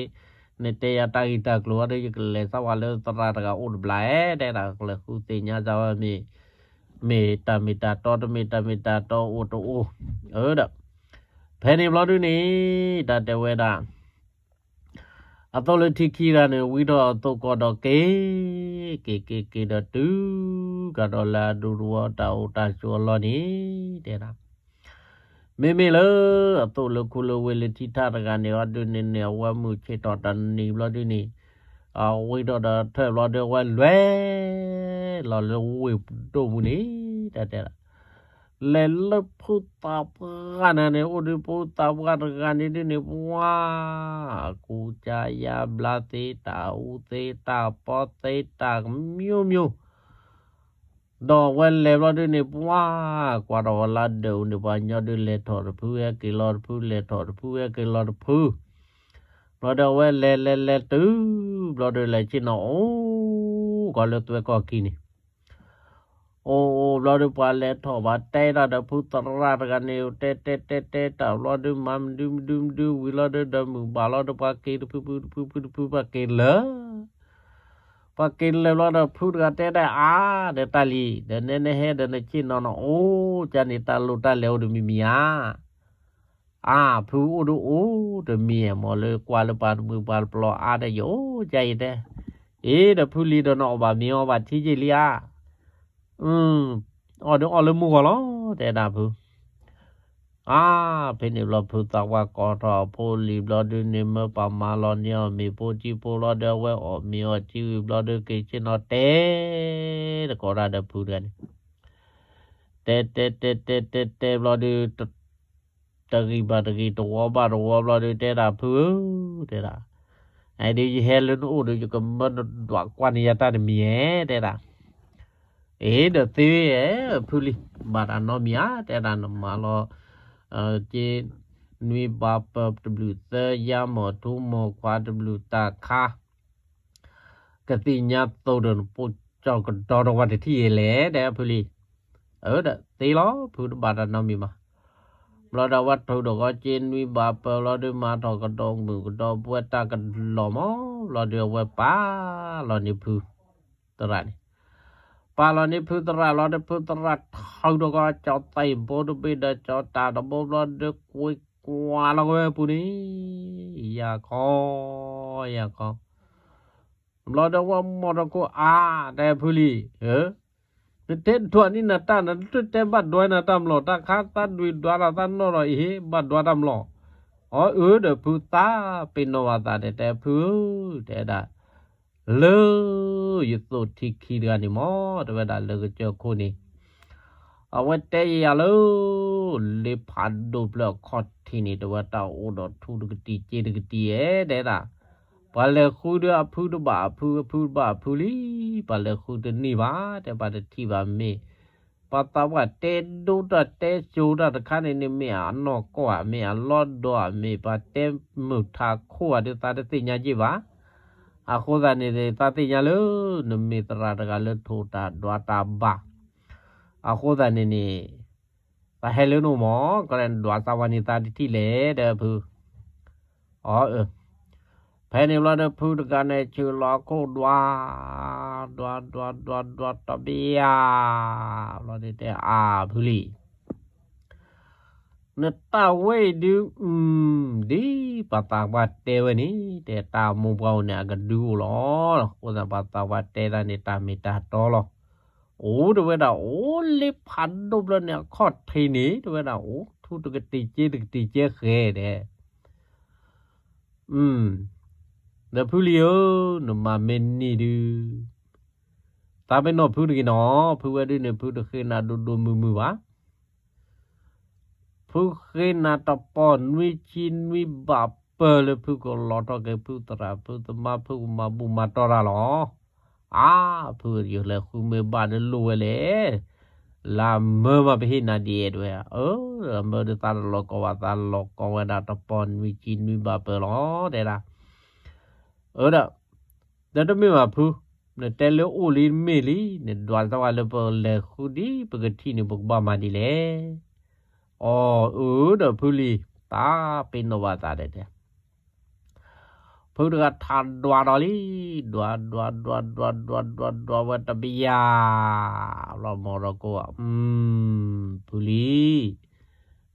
နတဲယၤတၢ်ဂ့ၢ်တၢ်ကျိၤအီၤဒီး ယကလဲၤသးဝဲလၢသရၣ်တဂၤအိၣ်တဘျီ တဲဒၣ် ကလဲၤဃုသ့ၣ်ညါစၢ်ဝဲမ့ၢ် မ့ၢ်တၢ်မ့ၢ်တၢ်တီ တမ့ၢ်တၢ်မ့ၢ်တၢ်တီ အိၣ်တအိၣ် အၢဒီး ဖဲန့ၣ်ဘျီဒုန့ၣ် တၢ်တဲဝဲဒၣ် အသိးလၢထံခံဂၤန့ၣ် ဝံထီၣ်အသိးကီးဒီးက့ၤ က့ၤက့ၤက့ၤဒီးတုၤ ကဒီးလၢအဒူတဝီတၢ်အိၣ်တၢ်ဆိးအလီၢ်န့ၣ် တဲဒၣ် မ့မ့ၢ်လၢ အသိးလၢခူလၢဝ့ၢ်လၢထံထးတဂၤန့ၣ် အီၤဒုန့ၣ်န့ၣ် အဝဲမုၢ်ဆ့ၣ်ထီၣ်တနံၤဘျီဒုန့ၣ် အဝံထီၣ်ဒီးထၢၣ်ဘျီဒု အဝဲလဲၤ လီၤလၢဝ့ၢ်ဒိၣ်ပူၤန့ၣ် တၢ်တဲဒၣ် လဲၤလၢဖိသၣ်ပှၢ်န့ၣ်န့ၣ် အိၣ်ဒုးဖိသၣ်ပှၢ်တဂၤန့ၣ်ဒုန့ၣ် ပှၤ ကူကယၤဘျါသ့ တၢ်အူသ့ တၢ်ပီသ့ တၢ်မျိုးမျိုး ဒီးအဝဲလဲၤဘျီဒုန့ၣ် ပှၤ ကွၢ်ထီၣ်ဝဲလၢဒၢးအူန့ၣ် ပှၤညီဒုလဲၤထီၣ်တဖု ဟဲက့ၤလီၤတဖု လဲၤထီၣ်တဖု ဟဲက့ၤလီၤတဖု ဘျီဒုအဝဲလဲၤလဲၤလဲၤတုၤ ဘျီဒုလဲၤဆ့ၣ်နီၤအိၣ်ကီးလၢသွဲကီၢ်ခံန့ၣ် အိၣ်အိၣ်ဘျီဒုပှၤလဲၤထီၣ်ဘၣ်တဲတၢ်ဒီးဖုသရၣ်တဂၤန့ၣ် တဲတဲတဲတဲတၢ်ဘျီဒု မၤမဒုမဒုမဒုဝံၤလီၤဒု ဒီးမုၢ်ဘၣ်လီၤဒု ပှၤက့ၤတဖုဖုတဖုဖုတဖု ပှၤက့ၤလၢ ပှၤက့ၤလၢာ်ဘျီဒီး ဖုတဂၤတဲဒၣ်အါ ဒီးတၢ်လံ ဒီးနဲနဟဲဒီးနဆ့ၣ်နီၤနီၤအိၣ် ကန့ၣ်တၢ်လိၣ်တၢ်လဲၤအိၣ်ဒီးမံၤမံၤဧါ အါ ဖုအိၣ်ဒုအိၣ်တမံၤ မ့ၢ်လၢကွၢ်လၢပှၤတမုာ်ပှၤတပျီၤအါဒီးယအိၣ်ကၢ်အံၤတဲ အ့ ဒီးဖုလံဒီးနအီၣ်ဘၣ်မ့ၤအီဘၣ်ထံက့ၤလံဧါ အီၣ်ဒီးအီၣ်လၢမုၢ်ဂီၤလီၤ တဲဒၣ်ဖု အါ, ဖဲန့ၣ်ဘျီဖုသးပှၢ်ကိးထီၣ်အဖိလံၤဘျီဒုန့ၣ် မၢပာ်မၤလီၤန့ၢ်အီၣ်မ့ၤဖိကၠံဖိလီၤဒီး အဝဲအီၣ်မ့ၤအီၣ်ကၠံဝံၤဘျီဒု က့ၤဆ့ၣ်နီၤတဲ တကိးတၢ်ဒီးဖုတဂၤန့ၣ် တဲတဲတဲတဲတဲတဲဘျီဒု တဂံၢ်ဘၣ်တဂံၢ် တဝီဘၣ်တဝီဘျီဒု တဲဒၣ်ဖုဧၢ, တဲဒၣ်, အဒုးယဟဲလၢနအိၣ်ဒီး ယကမၢနဒွးကွၢ်န့ၢ်ယၤတၢ်တမံၤဧဲ, တဲဒၣ်, အ့ ဒီးသ့ဝဲဧဲ, ဖုလံၤ ဘၣ်တၢ်နီတမံၤဧါ, တဲဒၣ်နမၤလီၤ က့ နွံဘၣ်ပၢၢ်တဘျုးသၢယါ မီၢ်ထူမီၢ်ခွါတဘျုးတၢ်ခါ ကသ့ၣ်ညါသိးဒီးနပိာ်ကၠီကဒီးတဝီတထံၣ်အံၤလဲၣ် တဲဖုလံၤ, အၢ ဒီးသ့လီၤ ဖုတဘၣ်တၢ်နီတမံၤဘၣ်, ဘျီဒီးအဝဲထုးဒီးဃီက့ နွံဘၣ်ပၢၢ်လီၤဒီး မၤထီၣ်ကဒီးမုၢ်ကဒီးပှဲၤတၢ်ကလီၤမး, ဘျီဒီးအဝဲပာ်လီၤန့ၢ်ဖု သရၣ်န့ၣ်, ပာ်လီၤန့ၢ်ဖုသရၣ်လီၤဒီး ဖုသရၣ်ထုးဒီးဃီ ကၠီသံၣ်ဘိတဘ့ၣ်ဒီး ကၠီတၢ်တဘိဘျီဒီး ကွ့ကွၢ်လီၤကဝဲပူၤန့ၣ်, ယၤခီ, ယၤခီ ဘျီဒီးဝဲမီၢ်တကိးအါ, တဲဖုလံၤ, နတဲဒွးန့ၢ်နၤတၢ် နတတဲဘၣ်ဒွးနၤတၢ်မလီၤ, တၢ်ခါသးဒွံးဒွးဒီးသးနီၢ်ဒီးအံၤ ဘၣ်ဒွးတၢ်မလီၤ, အီ အၢ ဒီးဖုသးပ့ၤနီၣ်ဘၣ်သး တဲတဲဖုဧၢ, တဲဒၣ် လၢယသိၣ်ထံခံတဂၤန့ၣ်မး, တဲဝဲဒၣ်လၢကစၢၢ်ခိၣ်န့ၣ် အဝဲတဲယၤလၢ လ့ဖးဒိၣ်ဖျၢၣ်အခီၣ်ထံးန့ၣ် တဲဝဲတၢ်အိၣ်ဒီးထူတကတံၤက့တကတံၤဧဲ, တဲဒၣ်, ပှၤလဲၤဃုဒီးအဖုတဘၣ်အဖု အဖုတဘၣ်အဖုလံ, ပှၤလဲၤဃုတန့ၢ်ဘၣ်, တဲပှၤတထံၣ်ဘၣ်မ့ၢ် ပှၤသးပှၢ်တဲဒိတၢ်တဲစိၤတၢ်တခါန့ၣ်န့ၣ် မ့ၢ်အနီၢ်ကီၢ်ဧါ မ့ၢ်အလီၢ်ဒီဧါ မ့ၢ်ပှၤတဲမုာ်ထးခိၣ်ဧါဒီး သးတသ့ၣ်ညါက့ၢ်ဘၣ်, အဃိသတးန့ၣ် သးသ့ၣ်ညါလၢ နမ့ၢ်သရၣ်တဂၤလၢထိၣ်တၢ်ဒွးတၢ်ဘၣ်, အဃိသတးန့ၣ်န့ၣ် သးဟဲလၢနအိၣ်မး, ကလဲၤဒွးသးဝဲန့ၣ်သးတထံၣ်လဲၣ် တဲဖု, အီ အၢ ဖဲန့ၣ်ဘျီဒီးဖုတဂၤန့ၣ် ဆၢလီၤခိၣ်ဒွး, ဒွး ဒွး ဒွး ဒွး တဘျီယါ, ဘျီဒီးတဲအါဖုလံၤ, နတၢ်ဝဲအံၤဒုး, ဒ်ပှၤသးပှၢ်တဲဝဲန့ၣ်, တဲတၢ်မိၢ်ပှၢ်အိၣ်န့ၣ် အကဒုအိၣ်လီၤ, အဃိသတးပှၤသးပှၢ်တဲတၢ်န့ၣ် တၢ်မ့ၢ်တၢ်တီလီၤ, အိၣ် တဲဝဲဒၣ် အိၣ်လ့ဖးဒိၣ်ဖျၢၣ်န့ၣ် အခီၣ်ထံးန့ၣ် တဲဝဲဒၣ် အိၣ်ထူတကတံၤက့တကတံၤကဲဃဲၤဒဲး ဒီးဖုလံၤဧၢ, နမၤမ့ၢ်န့ၢ်ဒုး, သးပ့ၤနီၣ်ဖုတဂ့ၤနီၤ, ဖုဝဲဒုန့ၣ် ဖုတဃ့နၤဒိၣ်ဒိၣ်မုၢ်မုၢ်ဘၣ်, ဖုဃ့နၤတပီၢ်နွံဆံနွံဘၣ်ပၢၢ်လၢ ဖုကလီၤထီၣ်က့ၤဖုသရၣ်ဖုသမါ ဖုကမၤဘူၣ်မၤတီၢ်တၢ်လီၤ. အါ, ဖုယလဲၤဃုမ့ၢ်ဘၣ်ဒီးလိၣ်ဝဲလဲၣ်, လၢမၢမၤပဟ့ၣ်နၤဒ်အဲၣ်တဲဝဲ, အၢ, လၢမၢဒီးသးတလီၤကီဘၣ်, သးလီၤကီဝဲဒၣ်တပီၢ်နွံဆံနွံဘၣ်ပၢၢ်လီၤ တဲဒၣ်. အၢဒီး, ဒီးတမ့ၢ်ဘၣ်ဖု, နတဲလၢအိၣ်လံတမ့ၢ်လံ, နဒွးသးဝဲလၢပလဲၤဃုဒ်ပကထံၣ်န့ၣ် ပကဘၣ်မၤဒ်လဲၣ်. အီ, အၢဒီးဖုလံၤ, သးပ့ၤနီၣ်ဘၣ်သးဒဲးတဲ ဖုတဂၤထးဒွးဒီးလံ, ဒွး ဒွး ဒွး ဒွး ဒွး ဒွး ဒွးဝဲတဘျီယါ, ဘျီမီၢ်ဒီးကိး, ဖုလံၤ,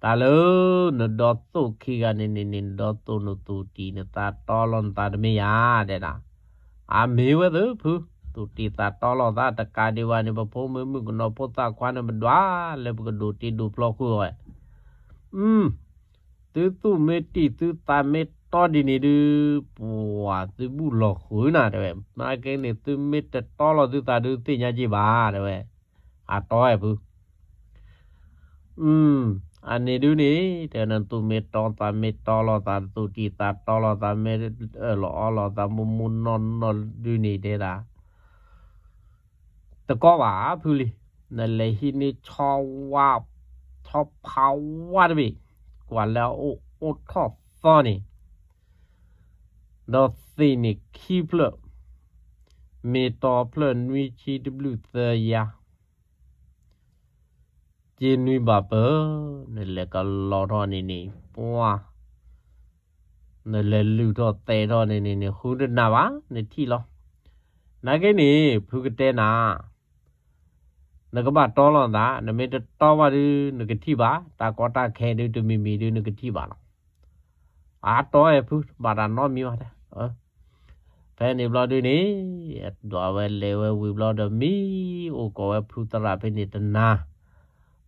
တၢ်လၢနဒီသိၣ်ခံဂၤန့ၣ်န့ၣ်န့ၣ် နဒီသိၣ်နသူၣ်တံၢ်နသးတီလီၤနသးတမ့ၢ်ယါဒဲးဒၣ်. အမ့ၢ်ဝဲသ့ၣ်ဖု, သူၣ်တံၢ်သးတီလိာ်သးတကးဒံးဘၣ်န့ၣ် ပဖိမုၣ်မုၣ်ကနီၤဖိသၣ်ခွါန့ၣ် ပဒွးလၢပကဒိၣ်တ့ဒိၣ်ဖျီဃုာ်အီၤဝဲ သုသူၣ်မ့ၢ်တံၢ်သုသးမ့ၢ်တီဒ်န့ၣ်ဒုး, ပှၤသုဘူၣ်လီၤဃုာ်နၤတဲဝဲ, နာ်က့န့ၣ် သုမ့ၢ်တတီလီၤသုသးဒုးသ့ၣ်ညါက့ၢ်ဘၣ်တဲဝဲ, အတီဝဲဖု, အန့ၣ်ဒုးန့ၣ် တဲနသူၣ်မ့ၢ်တီသးမ့ၢ်တီလီၤသး သူၣ်တံၢ်သးတီလီၤသး မ့ၢ်အၢၣ်လီၤအီလီၤသး မိၢ်မိၢ်နီၢ်နီၢ်ဒုးန့ၣ်တဲဒၣ် တကီဘၣ်ဖုလံၤ, နလဲၤဟံးန့ၢ်ဆီဝါ, ဆီဖးဝါတဘ့ၣ်, ကွၢ်လၢအအိၣ်အိၣ်ထီၣ်သီန့ၣ်, ဒီးသ့ၣ်န့ၣ်ခံဖျၢၣ်, မ့ၢ်တီဖျၢၣ်နွံဆံတဘျုးသၢယါ, က့နွံဘၣ်ပၢၢ်, နလဲၤကလီထီၣ်န့ၣ်န့ၣ် ပှၤ နလဲၤလုၢ်ထီၣ်သဲးထီၣ်န့ၣ်န့ၣ်န့ၣ် ဃုတနၤဘၣ် နထံၣ်လီၤ. နာ်က့န့ၣ် ဖုကတဲနၤ, နကဘၣ်တီလီၤနသး, နမ့ၢ်တတီဘၣ်ဒုး နကထံၣ်ဘၣ်, တၢ်ကီတၢ်ခဲဒုး တမံၤမံၤဒုး နကထံၣ်ဘၣ်လီၤ. အတီဝဲဖု ဘၣ်တၢ်နီတမံၤဘၣ်တဲ. ဖဲန့ၣ်ဘျီဒုးန့ၣ် ဒွးဝဲလဲၤဝဲဝံၤဘျီဒီး မံအိၣ်ကိးဝဲဖုသရၣ်ဖဲန့ၣ်တနၤ,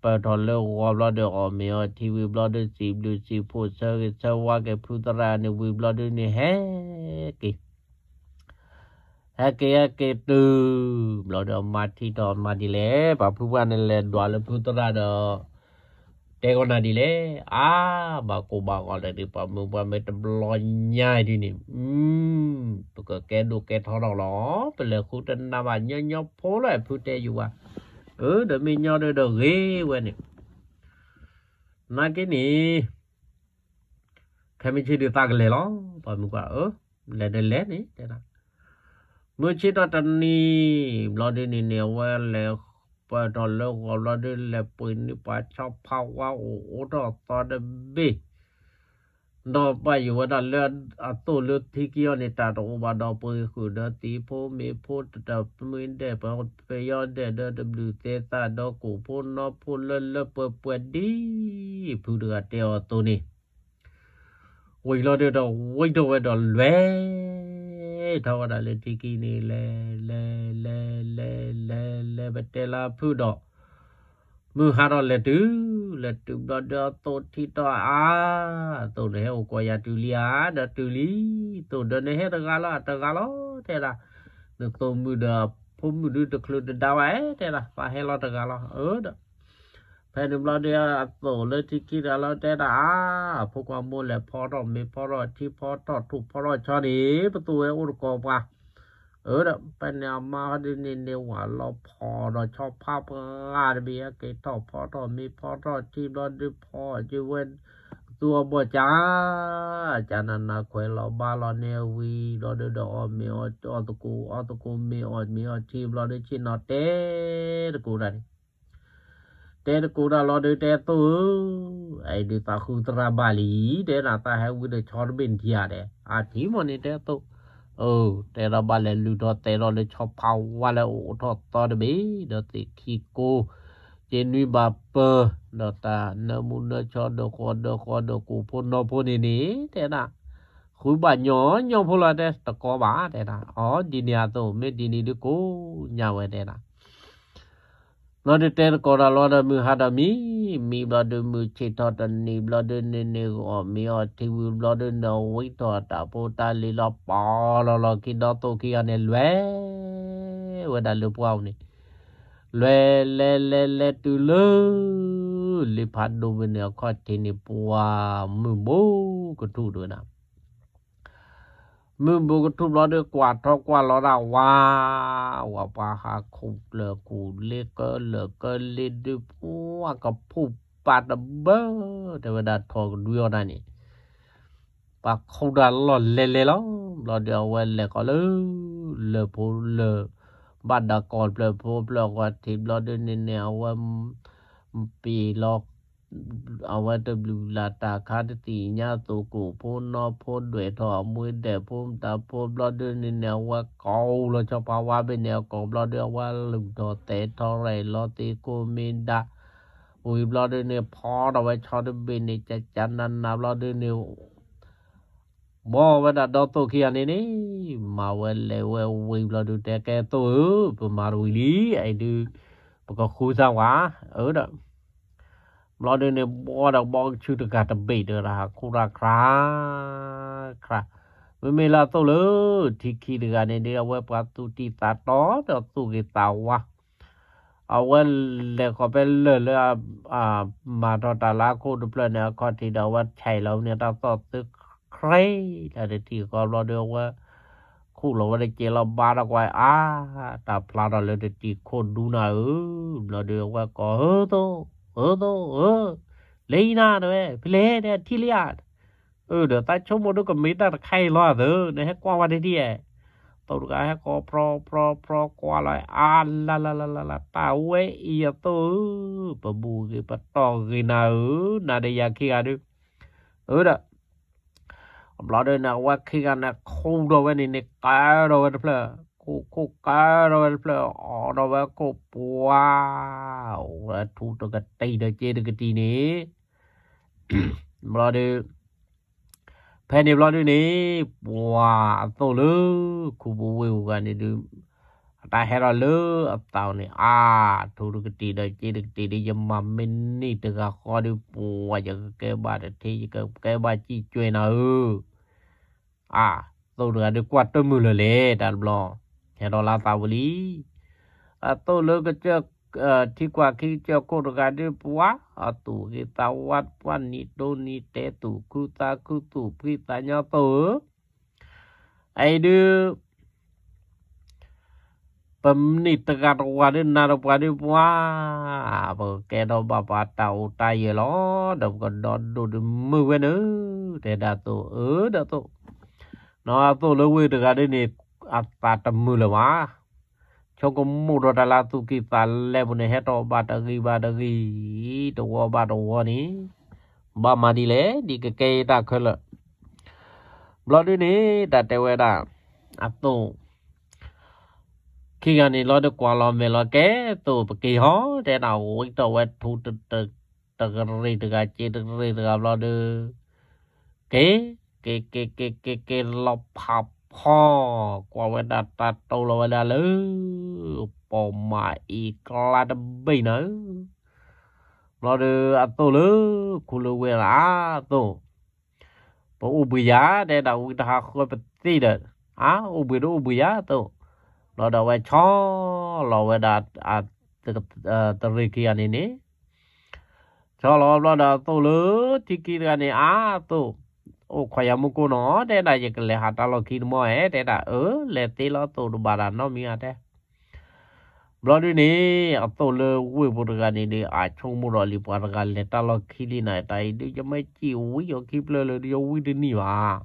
ပ ပၢၢ်ထီၣ်လၢဂီၤဘျီဒီး အီၣ်မ့ၤအီထံဝံၤဘျီဒီး စံးဘျုးစံးဖှိၣ်ဆၢဂ့ၤဆၢဝါက့ၤဖုသရၣ်န့ၣ်ဝံၤဘျီဒီးန့ၣ် ဟဲက့ၤ ဟဲက့ၤဟဲက့ၤတုၤ ဘျီဒီးအမါထံၣ်ထီၣ်အမါဒ်လဲၣ်, ပှၤဖုပှၢ်န့ၣ်လဲၤဒွးလၢဖုသရၣ်ဒီး တဲကီးနၤဒ်လဲၣ်, အါ ဘၣ်ကိၢ်ဘၣ်ဂီၤဒီး ပှၤမုၢ်ပှၢ်မ့ၢ်တဘျီညါဒ်န့ၣ် ပကကဲဒိၣ်ကဲထီထီၣ်လီၤ, ပလဲၤဃုတနၢ်ဘၣ်ညီညီဖိလီၤ ဖုတဲယုာ်ဝဲ, အၢ ဒီးမ့ၢ်ညီဒီးဒီးဂ့ၤဝဲန့ၣ် နာ်က့န့ၣ် ခဲမုၢ်ဆ့ၣ်ဒုးသးကလဲၤလီၤ, ပှၤမုၢ်ပှၢ်ဧၢ, လဲၤဒီးလဲၤန့ၣ် တဲဒၣ်, မုၢ်ဆ့ၣ်ထီၣ်တနံၤ ဘျီဒုးန့ၣ်န့ၣ် အဝဲလဲၤပၢၢ်ထီၣ်လၢဂီၤဘျီဒုး လဲၤပှ့ၤန့ၢ်ပှၤဆီဖါဝါအိၣ်အိးထီၣ်သီတဘ့ၣ် ဒီးပာ်ယံၤဝဲဒၣ်လၢအသိၣ်လၢထံခံအီၤန့ၣ် တၢ်တအိၣ်ဘၣ်ဒီးပှ့ၤဃုာ်ဒီးသံးဖိမ့ၢ်ဖိတၢ်မုၢ်ဒဲး ပယီၤဒဲးဒီးတဘျုးသဲသၣ်ဒီး ကိၣ်ဖိနီၢ်ဖိလၢလၢပှဲၤပှဲၤဒ် ဖုတဂၤတဲအီၤအသိးန့ၣ် ဝံၤလီၤဒီး ဝံၤထီၣ်ဝဲဒီးလွဲၢ်ထီၣ်ဝဲဒၣ်လၢထံခံန့ၣ် လဲၤ လဲၤ လဲၤ လဲၤ လဲၤ လဲၤ ပတဲလၢဖုဒီး မုၢ်ဟါထီၣ်လဲၤတုၤ လဲၤတုၤဘျီဒီးအသိၣ်ထံၣ်ထီၣ်အါ အသိၣ်န့ၣ် ဟဲအိၣ်ကိးယၤတုၤလံဧါ ဒီးတုၤလံ သိၣ်ဒီးနဟဲတဂၤလီၤ တဂၤလီၤ တဲဒၣ်, နသိၣ်မုၣ်ဒီးဖိမုၣ်ဒုတချုးတဒါဘၣ်ဧါ တဲဒၣ် ပၢ်ဟဲလီၤတဂၤလီၤ အၢဒီး ဖဲန့ၣ်ဘျီဒီးအသိၣ်လၢထံခံတဂၤလီၤ တဲဒၣ်အါ ဖိခွါမိၢ်လဲၤဖီထီၣ်မ့ၤဖီထီၣ်ထံဖီထီၣ်ထူၣ်ဖီထီၣ်ဆီန့ၣ် ပသိၣ်ဝဲအိၣ်တကိးပှၤ အၢဒီး ဖဲန့ၣ်အမါဒုးန့ၣ်န့ၣ် ဝၤလီၤဖီၣ်ဒီးဆီဖါပှၢ်တဘ့ၣ် ဟဲက့ၤထီၣ်ဖီထီၣ်မ့ၤဖီထီၣ်ထံဘျီဒုးဖီၣ်က့ၤဝဲ သူအဘီၣ်ကၠး ကၠးနးနးခွဲးလီၤဘါလီၤန့ၣ်ဝံၤဘျီဒုးဒီး အီၣ်မ့ၤအီၣ်သကိး အီၣ်သကိးမ့ၤအီၣ်မ့ၤအီၣ်ထံဘျီဒုး ဆ့ၣ်နီၤတဲတကိးတၢ်န့ၣ် တဲတကိးတၢ်လီၤဒီး တဲသိၣ်ဧၢ, အဲၣ်ဒုးသးဃုသရၣ်ဘၣ်လံ, တဲနၤသးဟဲဝံၤဒီးဆီတဘ့ၣ်နထံၣ်ဧါဒဲး, အထံၣ်မီၢ်န့ၣ်တဲသိၣ်, အၢ, တဲဒီးဘၣ်လဲၤလုၢ်ထီၣ်တဲထီၣ်လၢဆီဖါဝါလၢအအိၣ်ထီၣ်သီတဘ့ၣ်, ဒီးသ့ၣ်ခံကိ, က့နွံဘၣ်ပၢ, ဒီးတၢ်နၢမူနၢဆှီဒီးဃီဒီးဃီဒီးကိၣ်ဖိနီဖိန့ၣ်န့ၣ်, တဲနၤ, ဃုဘၣ်ညီညီဖိလီၤတဲတကိးဘၣ်, တဲနၤ, အီ ဒ်န့ၣ်အသိး မ့ၢ်ဒ်န့ၣ်ဒုးကိးညါဝဲတဲနၤ လီၤဒုးတဲတကိးတၢ်လီၤဒီးမုၢ်ဟါဒီးမံ, မံဘျီဒုးမုၢ်ဆ့ၣ်ထီၣ်တနံၤဘျီဒုးန့ၣ်န့ၣ် ဂီၤမ့ၤအီၣ်ထံဝံၤဘျီဒုးန့ၣ် ဝံထီၣ်တၢ်ဖိတၢ်လံၤလီၤပီၤလီၤလီၤခံဒီးသိၣ်ခံဂၤန့ၣ် လဲၤဝဲဒၣ်လၢပှၢ်အိၣ်န့ၣ်, လဲၤလဲၤလဲၤလဲၤတုၤလၢ လ့ဖးဒိၣ်ဝဲန့ၣ်အခီၣ်ထံးန့ၣ် ပှၤမုၢ်ဘိကထူၣ်ဒိၣ်နၤ မုၢ်ဘိကထူၣ်ဘျီဒုးကွၢ်ထီၣ်ကွၢ်လီၤဒၣ်ဝါ, ဝၤပှၤဟးခူၣ်ပျၢၢ်ခူၣ်လ့ကၢလၢာ်ကၢလ့ဒုး ပှၤကဖူၣ်ပာ်တဘၢ, တဲဝဲဒၣ်ထီၣ်ကဒွံအီၤတၢ်န့ၣ်, ပှၤခူၣ်တၢ်လီၢ်လဲၤလဲၤလီၤ, ဘျီဒုးအဝဲလဲၤဃီၤလၢ လၢၢ်ဖိလၢၢ်, ဘၣ်ဒၣ်ကီၢ်ပျၢၢ်ဖိပျၢၢ်ဃီၤထံးဘျီဒုးန့ၣ်န့ၣ် အဝဲ ပ့ၤလီၤ အဝဲတဘျုးလၢ်တၢ်ခါတသ့ၣ်ညါသိးကိၣ်ဖိနီၢ်ဖိဒွဲၣ်ထီၣ်အမူဒဲးဖိမတၤဖိဘျီဒုးန့ၣ်န့ၣ် အဝဲကိးလီၤဆီဖါဝါဘ့ၣ်န့ၣ် အကိးဘျီဒုးအဝဲလုၢ်ထီၣ်တဲထီၣ်ရဲၣ်လီၤသ့ကိးမ့ၢ်ဒၣ်, ဝံၤဘျီဒုးန့ၣ် ဖီထီၣ်ဝဲဆီတဘ့ၣ်န့ၣ် ကကနနဘျီဒုးန့ၣ် ဘီဝဲဒၣ်ဒီသိၣ်ခံဂၤန့ၣ်န့ၣ်, မၤဝဲလဲၤဝဲဝံၤဘျီဒုး တဲကဲသိၣ်ဧၢ, ပမၤတဝံၤလံ, အံၤဒုး ပကဃုသးဝဲ, အၢဒီး ဘျီဒုးန့ၣ် ဘီဒီးဘီကဆူတဂၤတဘ့ၣ်ဒီး ဟးခူၣ်တၢ်ခြါ, ခြါ, မ့မ့ၢ်လၢအသိၣ်လၢ ထံခံတဂၤန့ၣ်ဒီး အဝဲပှၤသူၣ်တံၢ်သးတီဒီးသူၣ်ဂ့ၤသးဝါ အဝဲလဲၤဃီၤဖဲလၢၢ်လၢ မၤထီၣ်တၢ်လၢအခိၣ်တဖျၢၣ်န့ၣ် အခီၣ်ထံးဒီးအဝဲဆဲးလီၤန့ၣ် တၢ်သီၣ်သုးခြ့ တၢ်တထံၣ်ဃီဘျီဒီးအဝဲ ခူၣ်လီၤဝဲတကဲလီၤဘါထီၣ်ကွၢ်အါ, တၢ်ဖျါထီၣ်လၢတတံၤခိၣ်ဒူနၤဧၢ, ဘျီဒီးအဝဲကိးဧၢသိၣ်, ဧၢသိၣ်ဧၢ, လၢအံၤနၤတဲဝဲ ဖဲလဲၣ်တဲထံၣ်လံဧါ အၢဒီးသးဆိကမိၣ်ဒုးကမ့ၢ်တၢ်တခါအံၤလီၤအသိး နဟဲကွၢ်ဝဲဒ်ဒ်ဧါ, သိၣ်တဂၤဟဲကိးဖြီဖြီဖြီကွၢ်လီၤအါလါလါလါလါလါ တၢ်ဝဲအံၤအသိၣ်ဧၢ, ပဘူၣ်ဂ့ၤပတီၢ်ဂ့ၤနၤဧၢ, နၤဒီးယၤခံဂၤဒုး, အၢဒီး ဘျီဒုးန့ၣ် အဝဲခံဂၤန့ၣ် ခူၣ်ထီၣ်ဝဲန့ၣ်န့ၣ် ကၢထီၣ်ဝဲတဖျၢၣ်, ခူၣ်ခူၣ်ကၢထီၣ်ဝဲတဖျၢၣ် အိးထီၣ်ဝဲခိၣ်ပှၤ, အိၣ်ဝဲထူတကတံၢ်ဒီးစ့တကတံၢ်န့ၣ် ဘျီဒုး ဖဲန့ၣ်ဘျီဒုးန့ၣ် ပှၤအသိၣ်လၢ ခူပူၤဝ့ၢ်ပူၤဂၤန့ၣ်ဒုး တၢ်ဟဲထီၣ်လၢအသးန့ၣ် အါ, ထူတကတံၢ်ဒီးစ့တကတံၢ်ဒီး ယမၤမ့ၢ်န့ၢ်တဂၤဃီဒီး ပှၤယကကဲဘၣ်တထံ ယကကဲဘၣ်စံၣ်ကွဲနၤဧၢ, အါ, သိၣ်တဂၤဒီးကွၢ်တမုာ်လၢၤလဲၣ် တၢ်တဘျီ, ဟဲထီၣ်လၢသးဝံၤလံ, အသိၣ်လၢကစၢၢ် ထံကွၢ်ခံကစၢၢ်ခိၣ်တဂၤဒီးပှၤ, အသူၣ်ဂ့ၤသးဝါပှၤနံၤဒိနံၤတဲသူၣ်ခုသးခုသူၣ်ဖှံသးညီသိၣ်ဧၢ, အအံၤဒုး ပမ့ၢ်တဂၤတဝၤဒီးနၤဒီးပှၤဒီးပှၤ, ပကကဲထီၣ်ဘၣ်ပှၤတၢ်အိၣ်တၢ်ယၢၤလီၤ, ဒီးပကဒီဒိၣ်ဒုးမုာ်ဝဲန့ၣ်, တဲဒၣ်သိၣ်, အၢ ဒီးသိၣ်, နီၢ်အသိၣ်လၢဝ့ၢ်တဂၤဒ်န့ၣ် အသးတမုာ်လၢၤဘၣ်, ဆိကမိၣ်ဒီးတၢ်လၢသူၣ်ကံၢ်သးလဲပူၤန့ၣ် ဟဲထီၣ်ဘၣ်တဂ့ၤဘၣ်တဂ့ၤ, တဝီဘၣ်တဝီန့ၣ်, ဘၣ်မၤဒ်လဲၣ် ဒ်ကကဲတၢ်ခဲလၢာ် ဘျီဒုန့ၣ် တၢ်တဲဝဲဒၣ်, အသိၣ်, ခံဂၤန့ၣ်လီၤဒီးကွၢ်လီၤမဲာ်လီၤကဲ, သိၣ်ပက့ၤဟီ တဲဒၣ်ဝံၤဒီးဝဲထူတရ့ၣ်တဂၤ စ့တရ့ၣ်တဂၤဘျီဒီး, က့ၤ, က့ၤက့ၤက့ၤက့ၤက့ၤလီၤဖးဖီ, ကွၢ်ဝဲဒၣ်တၢ်တိလီၤဝဲဒၣ်လၢ ပိာ်မၤအံၤကျါတဘ့ၣ်နၤဧၢ, ဘျီဒီးအသိၣ်လၢ ခူလၢဝဲလၢအသိၣ် ပအိၣ်ဘှံးယၤ တဲဒၣ်ဝံတဟးဃၢပသ့ဒီး, အါ အိၣ်ဘှံးတအိၣ်ဘှံးယၤသိၣ်, ဘျီဒီးအဝဲဆီလီၤဝဲဒၣ် တရ့ၣ်ခံဂၤန့ၣ်န့ၣ်, ဆီလီၤဘျီဒီးအသိၣ်လၢ ထံခံတဂၤန့ၣ် အါသိၣ်, အိၣ်ခွါယၤမူကိၢ်နီၤ တဲဒၣ် ယကလဲၤဟးတၢ်လီၢ်ခံတမီၢ်ဧဲ တဲဒၣ် အၢ လဲၤသ့လီၤသိၣ်တဘၣ်တၢ်နီတမံၤဧါတဲ ဘျီဒုန့ၣ် အသိၣ်လၢဝ့ၢ်ပူၤတဂၤန့ၣ်ဒီး အဆိကမိၣ်ဒီးလံ ပှၤတဂၤလဲၤတၢ်လီၢ်ခံလံန့ၣ် တၢ်အံၤဒု ယမ့ၢ်စံၣ်ဝံအီၤခံဖျၢၣ်လၢဒု ယဝံတန့ၢ်ဘၣ်.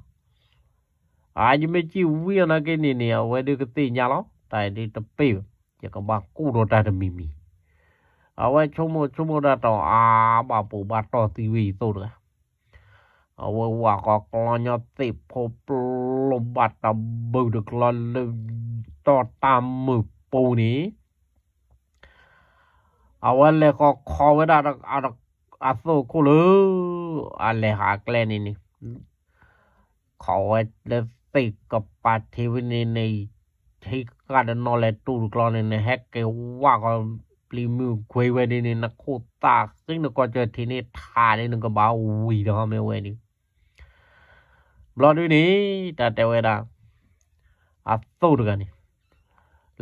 အါ ယမ့ၢ်စံၣ်ဝံအီၤနာ်က့န့ၣ်န့ၣ် အဝဲဒုကသ့ၣ်ညါလီၤ တၢ်အံၤဒုတပ့ၢ်ဘၣ် ယကဘၣ်ကူၣ်ဒီးတၢ်တမံၤမံၤ. အဝဲဆိကမိၣ်ဆိကမိၣ်ဒၣ်တီၢ် အါ ဘၣ်ပိာ်ဘၣ်တီၢ်သံဝဲအံၤသိၣ်တဂၤ အဝဲဝၤဃီကျီညီသ့ၣ်ဖိပျိဘၣ်တဘုတကျီလၢ တီၢ်တၢ်မုာ်ပူၤန့ၣ် အဝဲလဲၤဃီခီဝဲဒၣ် အသိၣ်ခိၣ်လၢ အလဲၤဟးကျဲန့ၣ်န့ၣ် ခီဝဲလၢသ့ၣ်ကပၤထံဝဲန့ၣ်န့ၣ် ထံဃာ်တနီၤလဲၤတူၢ်တကျီန့ၣ်န့ၣ် ဟဲက့ၤဝါဃီပျံၤမုၢ်ခွ့ဝဲဒ်န့ၣ် နခိၣ်သၣ်ဃံနကီၢ်စၢၢ်ထံန့ၣ်ထးဒ်နကဘၣ်ဝံၤဒီးမ့ၢ်ဝဲန့ၣ် ဘျီဒုန့ၣ် တၢ်တဲဝဲဒၣ် အသိၣ်တဂၤန့ၣ်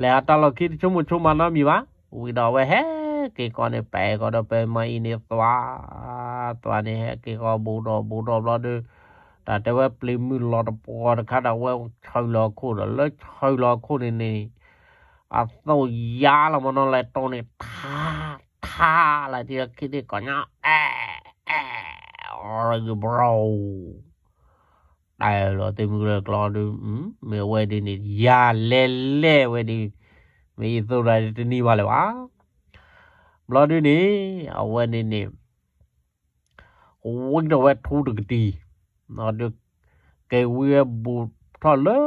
လဲၤဟးတၢ်လီၢ်ခံတဆိကမိၣ်ဆိကမးနီတမံၤဘၣ်. ဝံၤဒီးအဝဲဟဲက့ၤကီးန့ၣ် ပဲကီးဒီးပဲမၤအံၤန့ၣ် သွါ သွါန့ၣ် ဟဲက့ၤကီးဘူးဒီးဘူးဒီးဘျီဒီး တၢ်တဲဝဲပျံၤမုၢ်လီၤတပှီၤတခါဒီး အဝဲဆၢလီၤအခိၣ်ဒီး လၢဆၢလီၤအခိၣ်န့ၣ်န့ၣ် အသိၣ်ယါလီၤမနီၤလဲၤတိၢ်န့ၣ် ထါ ထါလၢတံၢ်လၢခံန့ၣ်ကီးညါ အဲ အဲ ရီဘရိ တဲလီၤသ့ၣ်မုၢ်လၢကျီဒု မ့ၢ်အဝဲဒ်န့ၣ် ယၤလဲၤလဲၤဝဲဒ် မ့ၢ်ယသိၣ်တဂၤတနံၤဘၣ်လၢၤဘၣ်. ဘျီဒုန့ၣ် အဝဲန့ၣ်န့ၣ် ဝံၤဒီးဝဲထူတကတံၢ် ဒီး က့ၤဝံဝဲဘူးထီၣ်လၢ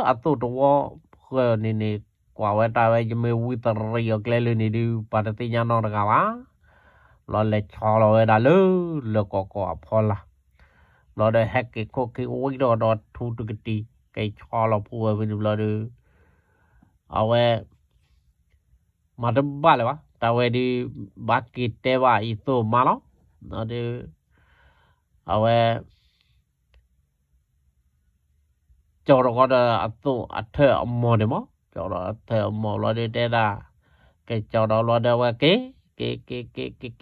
အသိၣ်တဝီဃၢၤန့ၣ်န့ၣ် ကွၢ်ဝဲတၢ်ဝဲ ယမ့ၢ်ဝံတရံးအီၤကျဲလၢန့ၣ်ဒု ပှၤတသ့ၣ်ညါနီတဂၤဘၣ်. ဘျီလဲၤဆီလီၤဝဲဒၣ်လၢ လၢကီၢ်ကီၢ်အဖီလာ် ဘျီဒီးဟဲက့ၤခိၣ်က့ၤဝံဒီးဒီးထူတကတံၢ် က့ၤဆီလီၤဖှိၣ်ဝဲဖဲန့ၣ်ဘျီဒီး အဝဲ မၤတဘၣ်လၢၤဘၣ် တၢ်ဝဲဒု ဘၣ်က့ၤတဲဘၣ်အံၤသိၣ်မါလီၤ. ဒီး အဝဲ ကၠီဒီးဃီဒီးအသိၣ်အထၢၣ်အမိၢ်န့ၣ်မး ကၠီဒီးအထၢၣ်အမိၢ်ဘျီဒီးတဲဒၣ် က့ၤကၠီဒီးဘျီဒီးဝဲက့ၤ က့ၤ က့ၤ က့ၤ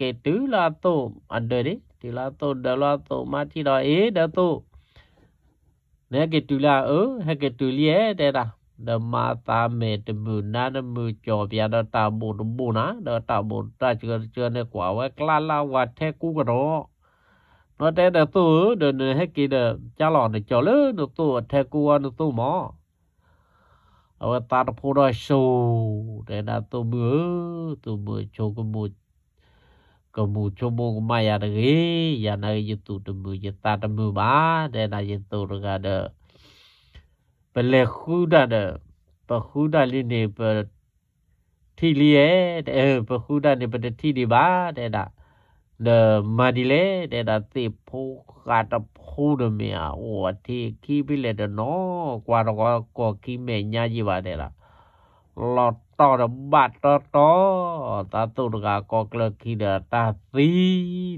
က့ၤတုၤလၢအသိၣ်အဒၢးန့ၣ် တုၤလၢအသိၣ်ဒၢးလၢအသိၣ်မါထံၣ်ဒီး အ့ ဒီးသိၣ် နဟဲက့ၤတုၤလၢအအၢ ဟဲက့ၤတုၤလံဧဲ တဲဒၣ် ဒီးမါသးမဲာ်တမုာ်နါတမုာ် ကၠီပၠးဒီးတၢ်ဘိၣ်တဘိၣ်နၤ ဒီးတၢ်ဘိၣ်တၢ်စၢၤတစၢၤန့ၣ် ကွၢ်ဝဲကျါလၢအဝၤထဲကူကဒီး ဒီးတဲဒီးသိၣ်ဧၢ ဒီးနဟဲက့ၤဒီး ကၢ်လီၤနကၠီလၢနသိၣ်အထဲကူဝဲနသိၣ်မး အဝဲသးတဖိဒီးစိၤ တဲဒၣ်သိၣ်မုၣ်ဧၢ, သိၣ်မုၣ်ဆိကမိၣ် ကမူၤဆိကမိၣ်ကမၣ်ယၤတဂ့ၤ, ယၤနာ်က့ ယသူၣ်တမုာ် ယသးတမုာ်ဘၣ်, တဲဒၣ်ယသိၣ်တဂၤဒီး ပလဲၤဃုတၢ်ဒီး ပဃုတၢ်လံန့ၣ် ပထံၣ်လံဧါ, ပဃုတၢ်န့ၣ် ပတထံၣ်ဒံးဘၣ် တဲဒၣ်, ဒီးမၤဒ်လဲၣ် တဲဒၣ် သ့ၣ်ဖိဃာ်တဖိဒီးမ့ၢ်အအိၣ်အထံခံဖဲလဲၣ်တနီၤ ကွၢ်တကီၢ်ကီၢ်ခံမဲာ်ညါယံာ်ဘၣ် တဲဒၣ်, လီၤတီၢ်ဒီးဘၣ်တီတီ, သးသိၣ်တဂၤကိးကျၢၢ်ခံဒီးတၢ်သံ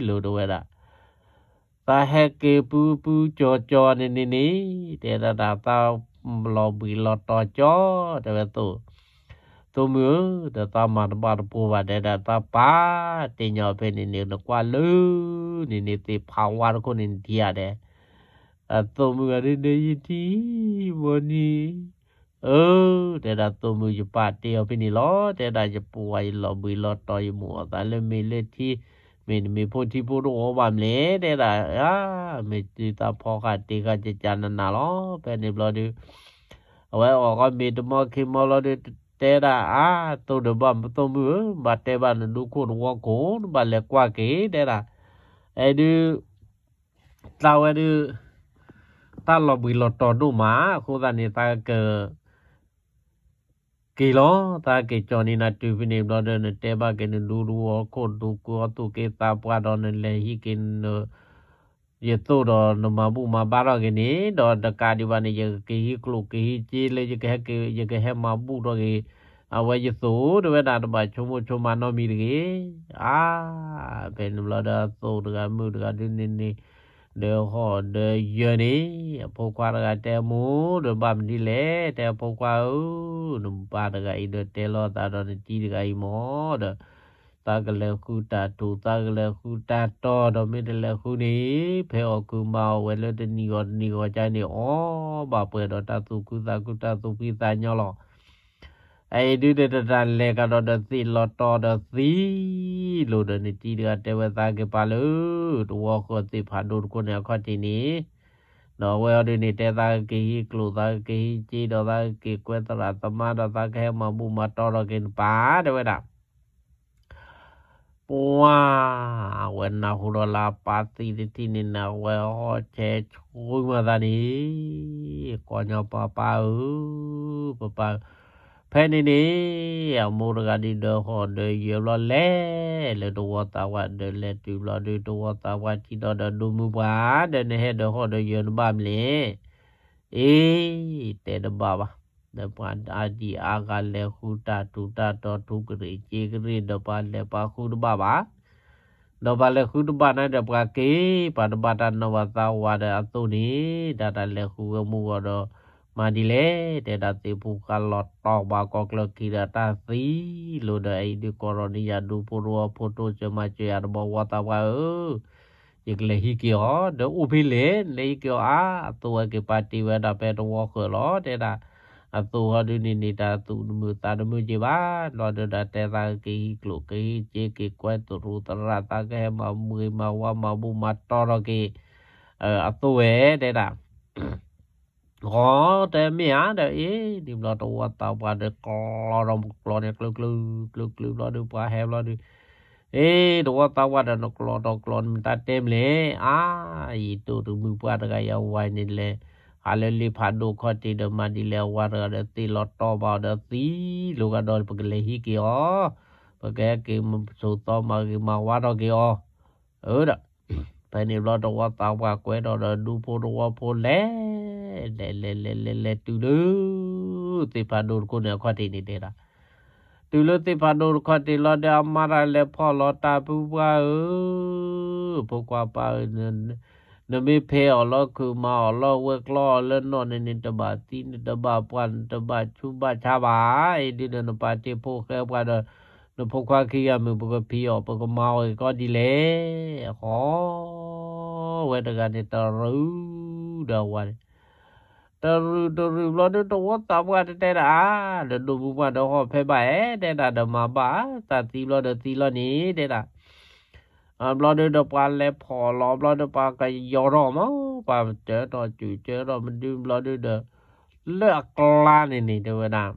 လိၤတဝဲဒၣ်, သးဟဲက့ၤပူၤပူၤကၠီၤကၠီၤန့ၣ်န့ၣ်န့ၣ်, တဲဒၣ်သးလီၤဘှံးလီၤတီၤကၠီ, တဲဝဲသိၣ်, သိၣ်မုၣ်ဧၢ, ဒီးသးမၤတဘၣ်တပိၤဘၣ် တဲဒၣ်သးပာ်တ့ၢ်ညီဖဲန့ၣ်န့ၣ် နကွၢ်လၢ န့ၣ်န့ၣ်သ့ၣ်ဖးဝါတခိၣ်န့ၣ်နထံၣ်ဧါဒဲး, အသိၣ်မုၣ်ဂၤဒ်ဒီးယထံၣ်, ဘီနံၤ, အၢ, တဲဒၣ်သိၣ်မုၣ်ယပာ်တ့ၢ်အီၤဖဲန့ၣ်လီၤ, တဲဒၣ်ယပှၤယလီၤဘှံးလီၤတီၤယမိၢ်အီၤသးလၢမ့ၢ်လၢထံ, မ့ၢ်နမ့ၢ်ဖိထံဖိတအိၣ်ဘၣ်မလဲၣ်, တဲဒၣ်, မ့ၢ်သုသးဖီဃာ်တ့ဃာ်ကကနနၤလီၤ, ဖဲန့ၣ်ဘျီဒုး အဝဲအီၣ်ဃီမ့ၤတမီခံမီလီၤဒုး တဲဒၣ်အါ, သိၣ်ဒီးဘၣ်သိၣ်မုၣ်ဧၢ, ဘၣ်တဲဘၣ်နဒူခိၣ်တဝီခိၣ် နဘၣ်လဲၤကွၢ်က့ၤ တဲဒၣ်, အဲဒုး သးဝဲဒုး တၢ်လီၤဘှံးလီၤတီၤဒိၣ်မး အဃိသတးန့ၣ် သးက က့ၤလီၤ, သးက့ၤကၠီၤန့ၢ်နၤတုၤဖဲန့ၣ်ဘျီဒီး နတဲဘၣ်က့ၤနဒူတဝီခိၣ်ဒူကိးသူၣ်က့သးပှၢ်ဒီးနလဲၤဟံးက့ၤ ယသိၣ်ဒီးနမၤဘူၣ်မၤဘါထီၣ်က့ၤန့ၣ် ဒီးတကးဒံးဘၣ်န့ၣ် ယကက့ၤဟံးကျိၣ်က့ၤဟံးစ့လၢ ယကဟဲမၤဘူၣ်ထီၣ်က့ၤ အဝဲယသိၣ်တဝဲဒၣ် တဘၣ်ဆိကမိၣ်ဆိကမးနီတမံၤတဂ့ၤ. အါ, ဖဲန့ၣ်ဘျီဒီးအသိၣ်တဂၤမုၣ်တဂၤဒုးန့ၣ်န့ၣ် ဒီးဟီၣ်ဒီးယၢၤန့ၣ် အဖိခွါတဂၤတဲမိၢ်ဒီးဘၣ်မနုၤလဲၣ်, တဲအဖိခွါဧၢ, နဘၣ်တဂၤအံၤဒီးတဲလီၤသးဒီးနတံၤတဂၤအံၤမၢ်ဒီး သးကလဲၤဃုတၢ်ထူၣ် သးကလဲၤဃုတၢ်တီၤ ဒီးမ့ၢ်တလဲၤဃုန့ၣ် ဖဲအီၣ်ကုၢ်မၤအီၣ်ဝဲလၢတနံၣ်ဂီၤတနံၣ်ဂီၤကန့ၣ် အီၣ်ဘၣ်ပှဲၤဒီးတၢ်သူၣ်ခုသးခုတၢ်သူၣ်ဖှံသးညီလီၤ. အအံၤဒုးဒီးတၢ်လဲၤကဒီးဒီးသ့ၣ်လီၤတီၤဒီးသံ လိၤဒီးနတံၤတဂၤတဲဝဲသးက့ၤပာ်လၢ တဝီဃီသ့ၣ်ဖးဒိၣ်တခိၣ်န့ၣ်အခီၣ်ထံးန့ၣ် ဒီးအဝဲအီၤဒုးန့ၣ် တဲသးကက့ၤဟံးကျိၣ် သးကက့ၤဟံးစ့ဒီး သးကက့ၤကွဲသရၣ်သမါဒီး သးကဟဲမၤဘူၣ်မၤတီၤထီၣ်က့ၤနပၢ် တဲဝဲဒၣ်. ပှၤ အဝဲနၢ်ဟူဒီးလၢအပၢ်သံတထံၣ်န့ၣ် နဝဲဟီၣ်ဆဲးဆှူမၤသးန့ၣ် ကီၢ်ညီပၢ်ပၢ်ဧၢ, ပၢ်ပၢ်ဧၢ, ဖဲန့ၣ်န့ၣ် အမိၢ်တဂၤဒုးဒီးဟီၣ်ဒီးယၢၤဘျီလဲၤ လၢတဝီသးဝးဒီးလဲၤတုၤဘျီဒုး တဝီသးဝးထံၣ်ဒီးဒီးဒိၣ်မုၢ်ပှၢ် ဒီးနဟဲဒီးဟီၣ်ဒီးယၢၤနဘၣ်မလဲၣ်. အ့ တဲတဘၣ်ဘၣ်. ဒီးပှၤအါဒံအါဂၤလဲၤဃုတၢ်ထူၣ်တၢ်တီၤထူကရံၣ်စ့ကရံၣ် ဒီးပှၤလဲၤပာ်ဃုတဘၣ်ဘၣ်. ဒီးပှၤလဲၤဃုတဘၣ်န့ၣ်ဒီးပှၤက့ၤ ပှၤတဘၣ်တၢ်နီၣ်ဘၣ်သးဝးဒီးအသိၣ်န့ၣ် ဒၣ်တၢ်လဲၤဃုဝဲမုၢ်ဂီၤဒီး မၤဒ်လဲၣ် တဲဒၣ်သ့ၣ်ဖူဃါလီၤတီၢ်ဘၣ်ကီၢ်ကျၢၢ်ခံဒီးတၢ်သံလိၤဒီး အအံၤဒုးကိးထီၣ်န့ၢ်ယၤဒူဖိတဝီဖိတိစၢၤမၤစၢၤယၤတဘီဝီသးဝးဧၢ ယကလဲၤဟံးက့ၤအီၤ ဒီးအိၣ်ဖဲလဲၣ် လဲၤဟံးက့ၤအီၤအါ အသိၣ်ဝဲက့ၤပာ်တ့ၢ်ဝဲဒၣ်ဖဲတဝီဃၢၤလီၤ တဲဒၣ်. အသိၣ်ဟီဒုးန့ၣ်န့ၣ် တၢ်သူၣ်တမုာ်သးတမုာ်က့ၤဘၣ် ဘျီဒုးဒီးတဲသးက့ၤဟံးကျိၣ်က့ၤဟံးစ့က့ၤကွဲသရူးသရၣ် သးကဟဲမၤဘူၣ်မၤဝါမၤဘူၣ်မၤတီၤထီၣ်က့ၤ အသိၣ်ဝဲ တဲဒၣ် ဂီၤတဲမ့ၢ်ဧါဒီး အ့ ဒ်ဘျီတဝီသးဝးဒီးကျီဒီးကျီန့ၣ် ကျုကျု ကျုကျုဘျီဒုး ပှၤဟဲဘျီဒုး အ့ တဝီသးဝးဒီးနကျီဒီးကျီန့ၣ် မတၤတဲမလဲၣ် အါ ယတိၢ်တမုၢ်ပှၢ်တဂၤအံၤ အဝၤအံၤန့ၣ်လဲၤ ဟးလၢလ့ဖးဒိၣ်ခီၣ်ထံးဒီးမၤဒ်လဲၣ် အဝၤတဂၤဒီးသ့ၣ်လီၤတီၢ်ဘၣ်အီၤဒီး သံလိၤကဒီး ပကလဲၤဟံးက့ၤအီၤ ပကဟဲက့ၤဆိးသီမၤဂ့ၤမၤဝါထီၣ်က့ၤအီၤ အၢဒီး ဖဲန့ၣ်ဘျီတဝီသးဝးကွဲးထီၣ်ဒီးဒူဖိတဝီဖိလဲၤ လဲၤလဲၤလဲၤလဲၤလဲၤတုၤလၢ သ့ၣ်ဖးဒိၣ်တခိၣ်န့ၣ်အခီၣ်ထံးန့ၣ်တဲဒၣ်. တုၤလၢသ့ၣ်ဖးဒိၣ်တခီၣ်ထံးလီၤဒီး အမါတၢ်လဲၤဖီၣ်လီၤတၢ်ပုၢ်ပှၢ်ဧၢ, ဖိခွါပၢ်ဧၢ, နမ့ၢ်ဖဲးအီၤလီၤခုၣ်မၤအီၤလီၤဝဲကျီအီၤလၢနီၣ်န့ၣ်န့ၣ် တဘၣ်သံနတဘၣ်ပှၢ်နတဘၣ်ဆူးဘၣ်ဆါဘၣ်, အံၤဒုးဒီးနပာ်တ့ၢ်ဖိဃဲပှၤဒီး နဖိခွါခံဂၤမုၢ် ပကဖံးအီၤ ပကမၤအီၤက့ၤကီဒ်လဲၣ်. ဃီ ဝဲတဂၤန့ၣ်တရုၤဒီးဝၤန့ၣ် တရုၤတရုၤဘျီဒုး တဝီသးပှၢ်တတဲဒၣ်အါ, ဒီးဒိၣ်မုၢ်ပှၢ်ဒီးဟီၣ်ဖဲဘၣ်အဲၣ် တဲဒၣ်ဒီးမၤဘၣ်, တၢ်သံဘျီဒီးသံလီၤန့ၣ် တဲဒၣ်. ဘျီဒုးဒီးပှၤလဲၤဖီၣ်လီၤ ဘျီဒုးပှၤကယီၤထီၣ်မး, ပှၤစၢထီၣ်စူၣ်စၢထီၣ်မဒုဘျီဒုးဒီး လၢအကျါန့ၣ်န့ၣ် တဲဝဲဒၣ်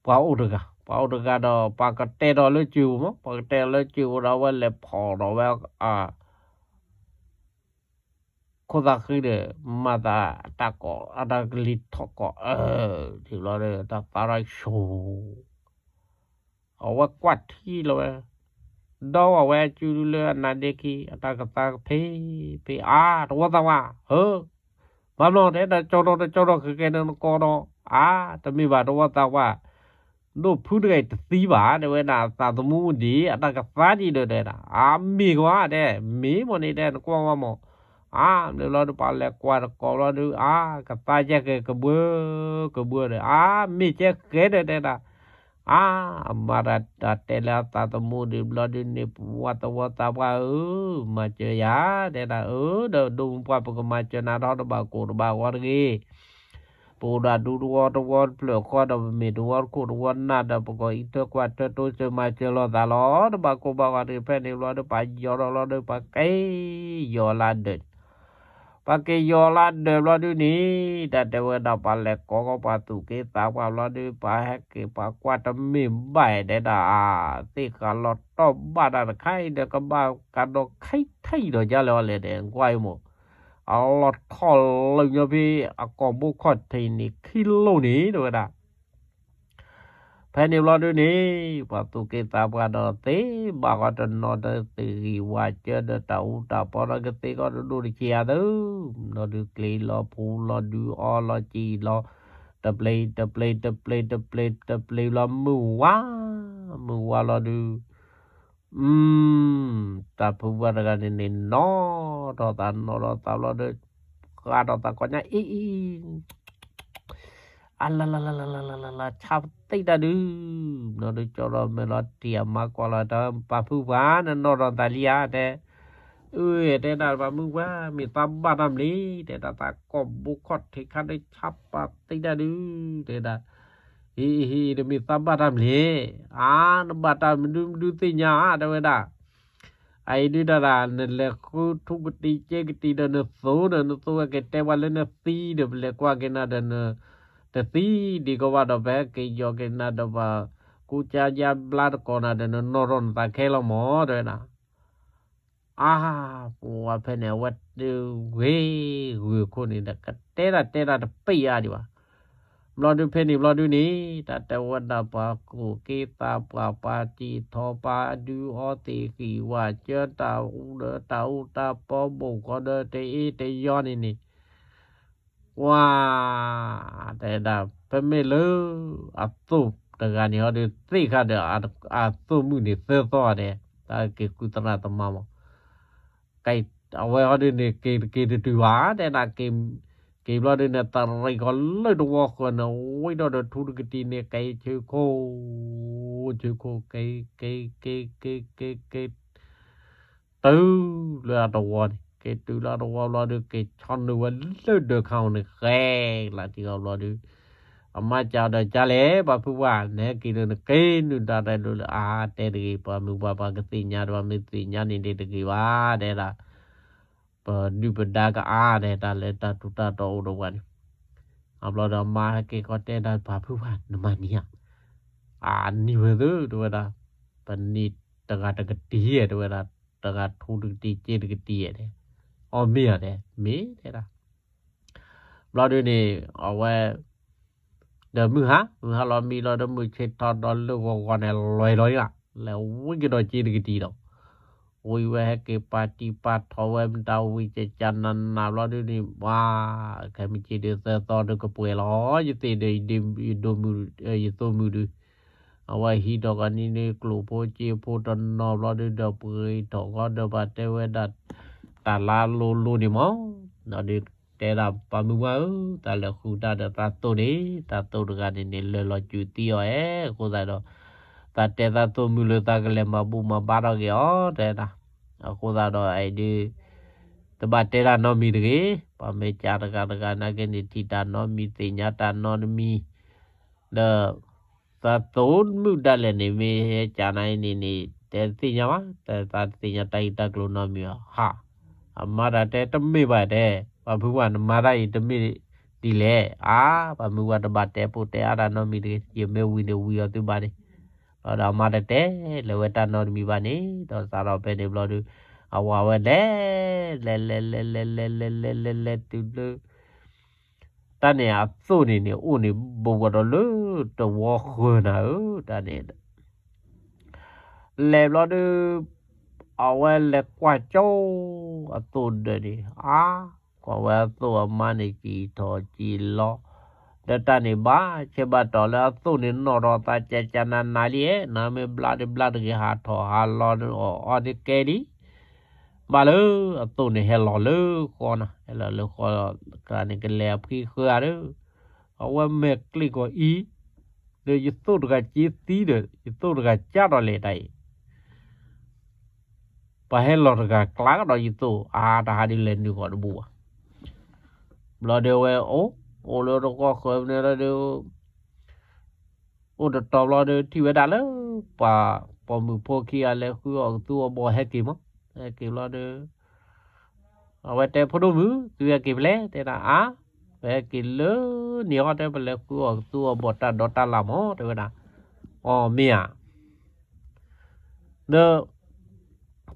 ပှၤအိၣ်တဂၤ, ပှၤအိၣ်တဂၤဒီး ပှၤကတဲထီၣ်လၢစူၢ်ပူၤမး, ပှၤကတဲထီၣ်လၢစူၢ်ပူၤဒီး အဝဲလဲၤဖီၣ်ဒီးဝဲ ခိၣ်သၣ်ဃံဒီး မၤသးတၢ်ကိး အတၢ်ကလံၤထီၣ်ကိး အၢ ထံၣ်ဘျီဒီး တၢ်သးရၣ်ဆိ အဝဲကွၢ်ထံလီၤဝဲ, ဒီးဝဲအစုဒုလၢအနါဒ့ခံ အတၢ်ကသါကဖ့ဖ့ အါ တဝီသးဝး ဧၢ, ဘၣ်ဘျီတဲ တကၠီထီၣ်တကၠီထီၣ် ကကဲဒီးနကိးဒီး အါ တမ့ၢ်ဘၣ်တဝီသးပှၢ် ဒိၣ်ဖုတဂၤအံၤတသံဘၣ် တဲဝဲဒၣ် အသးသမူဒံး အတၢ်ကသါဒံးဒီးတဲဒၣ် အါမ့ၢ်ကွၢ်တဲ မ့ၢ်မ့ၢ်န့ၣ်တဲ နကွၢ်ဝဲမး အါ မ့ၢ်လီၤဒုး ပှၤလဲၤကွၢ်တကိးလီၤဒုး အါ ကသါကဲက့ၤကဘှၢ ကဘှၢဒီး အါ မ့ၢ်ကဲကဲဒီးတဲဒၣ် အါ အမၤတၢ်တဲလၢအသးသမူဒံးဘျီဒုးန့ၣ် ပဝဲသဝီသးပှၢ်ဧၢ မၤစၢၤယၤ တဲဒၣ် အၢ ဒီးဒိၣ်မူပှၢ် ပကမၤစၢၤနၤဒီးတဘၣ်ကိၢ်တဘၣ်ဂီၤတဂ့ၤ ပအိၣ်ဒၣ်ဒူတဝီတဝီတဖျၢၣ်ဃီဒီး ပမ့ၢ်တဝီတခိၣ်တဝီနၢ်ဒီး ပကအံးထွဲကွၢ်ထွဲတိစၢၤမၤစၢၤလိာ်သးလီၤ တဘၣ်ကိၢ်ဘၣ်ဂီၤတဂ့ၤ ဖဲန့ၣ်ဘျီဒုး ပယီၤဒီးလီၤဒုး ပက့ၤယီၤလၢဒၢး ပှၤက့ၤယီၤလၢဒၢးဘျီဒုးန့ၣ် တၢ်တဲဝဲဒၣ် ပှၤလဲၤကိးကီးပှၤသူၣ်က့သးပှၢ်ဘျီဒုး ပှၤဟဲက့ၤပှၤကွၢ်တမ့ၢ်ဘၣ်တဲဒၣ် သ့ၣ်ဃးလီၤတီၢ်ဘၣ်တၢ်တခါအံၤဒီး ကဘၣ်ကဒီးခဲအံၤထံအံၤဒီး ကလဲၤအီၤလဲၣ်ဒီး ကွၢ်အံၤမး အလီၤထီၣ်လၢညါဖဲ အကိာ်ဘိခီၣ်ထံးန့ၣ် ခံလိၣ်န့ၣ် တဲဝဲဒၣ် ဖဲန့ၣ်ဘျီဒုးန့ၣ် ပှၤသူၣ်က့သးပှၢ်ဒီးသ့ဘၣ်ဃီတနီၤဒီး သ့ၣ်ဂံၢ်ဝါစၢၤဒီး တၢ်အူတၢ်ပီဒီး ကသ့ကီးတဒိၣ်တဆံးအါသု, ဘျီဒုးကျ့လီၤဖူလီၤဒုးအီလီၤစံၣ်လီၤ, တပျ့ၤတပျ့ၤတပျ့ၤတပျ့ၤတပျ့ၤလီၤ မုၢ်ဝါ မုၢ်ဝါလီၤဒုး တၢ်ဖုပှၢ်တဂၤန့ၣ်န့ၣ် နီၢ်ထီၣ်သးနီၢ်ထီၣ်သးဘျီဒီး ဃးထီၣ်သးကိးညါ အံၤအံၤ အလလလလလလလ ဆါသံတၢ်ဒုး, ဘျီဒီးကၠီဒီးမဲာ်လီၤတံၢ်အမါကွၢ်လီၤတၢ် ပှၤဖုပှၢ် နနီၢ်ထီၣ်သးလံဧါ တဲ, အၢ တဲဒၣ် ပှၤမုၢ်ပှၢ် မ့ၢ်သးဘၣ်တၢ်မနုၤလဲၣ် တဲဒၣ် သးကိာ်ဘိခီၣ်ထံးခါဒီး ဆါပှၤသံတၢ်ဒုး တဲဒၣ် ဟ့ၣ်ဟ့ၣ် တမ့ၢ်သးဘၣ်တၢ်မနုၤလဲၣ်, အါ နဘၣ်တၢ်မနုၤမနုၤသ့ၣ်ညါဧါ တဲဝဲဒၣ်, အအံၤဒုးတၢ်ဒၣ် နလဲၤဃုထူကတံၤက့ကတံၤဒီးနသိဒီး နသိဝဲက့ၤတဲပှၤလၢနသံဒီး ပလဲၤကွၢ်က့ၤနၤဒီး တသံဒံးကီးဘၣ်ဒီး ပဟဲက့ၤယီၤက့ၤနၤဒီး ပှၤကူကါယါဘျါတကိးနၤဒီး နနီၢ်ထီၣ်နသးခဲလီၤမး တဲဝဲဒၣ် အါ ပဝဲဖဲန့ၣ် အဝဲတဂ့ၤဂ့ၤခိၣ်န့ၣ်ဒီး ကတဲဒၣ်တဲဒၣ်တပ့ၢ်အါဒံးဘၣ်. ဘျီဒုးဖဲန့ၣ်ဘျီဒုးန့ၣ် တၢ်တဲဝဲဒၣ်ပှၤကူၣ်က့သးပှၢ် ပှၤစံၣ်ထီၣ်ပှၤဒုးအီသ့ၣ်ဃံၣ်ဝၣ်စၢၤ တၢ်အူဒီးတၢ်အူတၢ်ပီ ဘူးခီဒီးတအ့တယီန့ၣ်န့ၣ် ကွၢ် တဲဒၣ် ပမ့ၢ်လၢအသိၣ်တဂၤန့ၣ်ဟီဒီး သ့ၣ်ခါဒီး အသိၣ်မုၣ်န့ၣ်သၢသီဒဲး တၢ်က့ၤဃုသရၣ်သမါမး, အဝဲဟီဒုးန့ၣ် က့ၤတက့ၤတတုၤဘၣ် တဲဒၣ် က့ၤဘျီဒုးန့ၣ် တရံးကီးလၢတဝီဃၢၤန့ၣ် ဝံၤဒီးထူတကတံၤန့ၣ် က့ၤဆၢခိၣ် ဆၢခိၣ် က့ၤ က့ၤ က့ၤ က့ၤ က့ၤ က့ၤ တုၤလၢအတဝီန့ၣ် က့ၤတုၤလၢအတဝီဘျီဒုး က့ၤဆီနုာ်ဝဲလၢဒၢးခါအီၤန့ၣ် ဃဲလီၤတံၢ်အီၤဘျီဒုး အမါစံးဒီး ကလဲၣ် ပှၤဖုပှၢ် နဟဲက့ၤဒီးနက့ၤနုာ်တၢ်ရဲၣ်ဒိၣ်လၢအါ တဲတဂ့ၤ ပှၤမုၢ်ပှၢ် ပှၤကသ့ၣ်ညါဒီး ပှၤမ့ၢ်သ့ၣ်ညါန့ၣ်ဒ်တဂ့ၤဘၣ် တဲဒၣ် ပဒုၣ်ပဒါကအါ တဲဒၣ် လၢတၢ်ထူးတၢ်တီၤအိၣ်ဒီးပှၤန့ၣ်, အဘျီဒီးအမါဟဲက့ၤကီးတဲဒၣ် ပှၤဖုပှၢ် နမၤနံၤဧါ, အနံၤဝဲသ့ၣ် တဲဝဲဒၣ်, ပနံၤတဂၤတကတံၤဧါ တဲဝဲဒၣ်, တဂၤထူတကတံၤ က့တကတံၤဧါ တဲ, အီၣ်မ့ၢ်ဧါ တဲ, မ့ၢ် တဲဒၣ် ဘျီဒုးန့ၣ် အဝဲ ဒီးမုၢ်ဟါ မုၢ်ဟါလီၤမံလီၤဒီး မုၢ်ဆ့ၣ်ထီၣ်ဒီးလၢဂီၤဂီၤန့ၣ် လွဲလီၤလံလီၤ, လဲၤဝံကဒီးက့တကတံၤဒီး, ဝံဝဲဟဲက့ၤပာ်တံၢ်ပာ်ထီၣ်ဝဲမတၤဝံၤကကနနးဘျီဒုးန့ၣ် ပှၤ ခဲမုၢ်ဆ့ၣ်ဒုးသၢသီဒုးကပှဲၤလီၤ, ယသ့ၣ်ဒီး ယဒိၣ်မုၣ် ယသိၣ်မုၣ်ဒုး အဝဲဟံးထီၣ်ကီးန့ၣ်န့ၣ် ကျိၣ်ဖိစ့ဖိတနီၤဘျီဒုးဒီး ပှ့ၤထီၣ်ဃီဒီး ပှၤတဲဝဲဒၣ် တၢ်လါလိၤလိၤန့ၣ်မး, ဒီးဒုးတဲဒၣ် ပှၤမုၢ်ပှၢ်ဧၢ, တၢ်လဲၤဃုာ်တၢ်ဒီးသးသိၣ်န့ၣ် သးသိၣ်တဂၤန့ၣ်န့ၣ် လၢာ်လီၤစူၤသံအီၤဧါ, အဃိသတးဒီး သးတဲသးသိၣ်မုၢ်လၢသးကလဲၤမၤဘူၣ်မၤဘါထီၣ်က့ၤအီၤ တဲဒၣ်, အဃိသတးဒီး အအံၤဒုး တဘၣ်တဲတၢ်နီတမံၤတဂ့ၤ, ပှၤမ့ၢ်စံးတဂၤတဂၤနာ်က့န့ၣ် ထံၣ်တၢ်နီတမံၤ သ့ၣ်ညါတၢ်နီတမံၤ, ဒီး သးသိၣ်မုၣ်ဒၣ်လဲာ်န့ၣ် မ့ၢ်ဟဲကၢ်နၤအံၤန့ၣ်န့ၣ် တဲသ့ၣ်ညါဘၣ်, တဲသးတသ့ၣ်ညါတၢ်ဂ့ၢ်တၢ်ကျိၤနီတမံၤဘၣ်, ဟး, အမါတၢ်တဲတမ့ၢ်ဘၣ်တဲ, ပှၤဖုပှၢ်နမၤတၢ်အံၤတမ့ၢ်ဒ်လဲၣ်, အါ, ပှၤမုၢ်ပှၢ်တဘၣ်တဲဖိတဲအါတၢ်နီတမံၤတဂ့ၤ, ယမ့ၢ်ဝံၤန့ၣ်ဝံၤအီၤသုဘၣ်န့ၣ်, ဒီးအမါတတဲလၢၤဝဲတၢ်နီတမံၤဘၣ်န့ၣ်, ဒီးစးထီၣ်ဖဲန့ၣ်ဘျီဒုး, အဝၤဝဲလဲၤ, လဲၤ လဲၤ လဲၤ လဲၤ လဲၤ လဲၤ လဲၤ လဲၤ လဲၤတုၤလၢ တၢ်န့ၣ်အသိၣ်န့ၣ်န့ၣ် အိၣ်န့ၣ်ဘူးကဒီးလၢတဝီဃၢၤနၤဧၢ, တၢ်န့ၣ် လဲၤဘျီဒုး, အဝဲလဲၤကွၢ်ကၠိအသိၣ်ဒၢးန့ၣ်, အါ, ကွၢ်ဝဲအသိၣ်အမါန့ၣ် စံၣ်ထီၣ်စံၣ်လီၤ, ဒီးတၢ်န့ၣ်ဘၣ်ဆဲးဘၣ်တီၢ်လၢအသိၣ်န့ၣ်နီၣ်ထီၣ်သးကကနးနးလံဧါ, နမ့ၢ်ဘျါဒုးဘျါတဂ့ၤ ဟးထီၣ်ဟးလီၤအီၤန့ၣ်ကဲလံ. ဘၣ်လၢအသိၣ်န့ၣ်ဟဲလီၤလၢဃီနၤ, ဟဲလီၤလၢဃီ, ကန့ၣ်ကလဲၤအဖှံဃၢဧါဒီး, အဝဲမဲာ်ကျ့ၣ်ကီၤအံၤ, ဒီးယသိၣ်တဂၤက့သံဒီး ယသိၣ်တဂၤကၢ်ဒီးလဲၤတၢ်အံၤ ပှၤဟဲလီၤတဂၤကျါကဒီးယသိၣ် အါတဟးဒ်လဲၤနုာ်ဃီတဘူၣ်ဘၣ်. ဘျီဒီးဝဲအိၣ်, အိၣ်လၢတကီၢ်ဃၢၤန့ၣ်ဒီး, အိၣ်တတီၤဘျီဒီး ထံၣ်ဝဲဒၣ်လၢ ပှၤပိာ်မုၣ်ဖိခံဂၤလဲၤဃုအီၣ်ကသူအီၣ်ဘီၣ်ဟဲက့ၤမး, ဟဲက့ၤဘျီဒီး အဝဲတဲဖိဒိၣ်မုၣ် သုဟဲက့ၤဖဲလဲၣ် တဲဒၣ်အါ, ပဟဲက့ၤလၢန့ၣ်ဟီတဲ ပလဲၤဃုအီၣ်ကသူအီၣ်ဘီၣ်တၢ်ဒီးတၢ်လၢ်မး တဲဝဲဒၣ်, အီမ့ၢ်ဧါ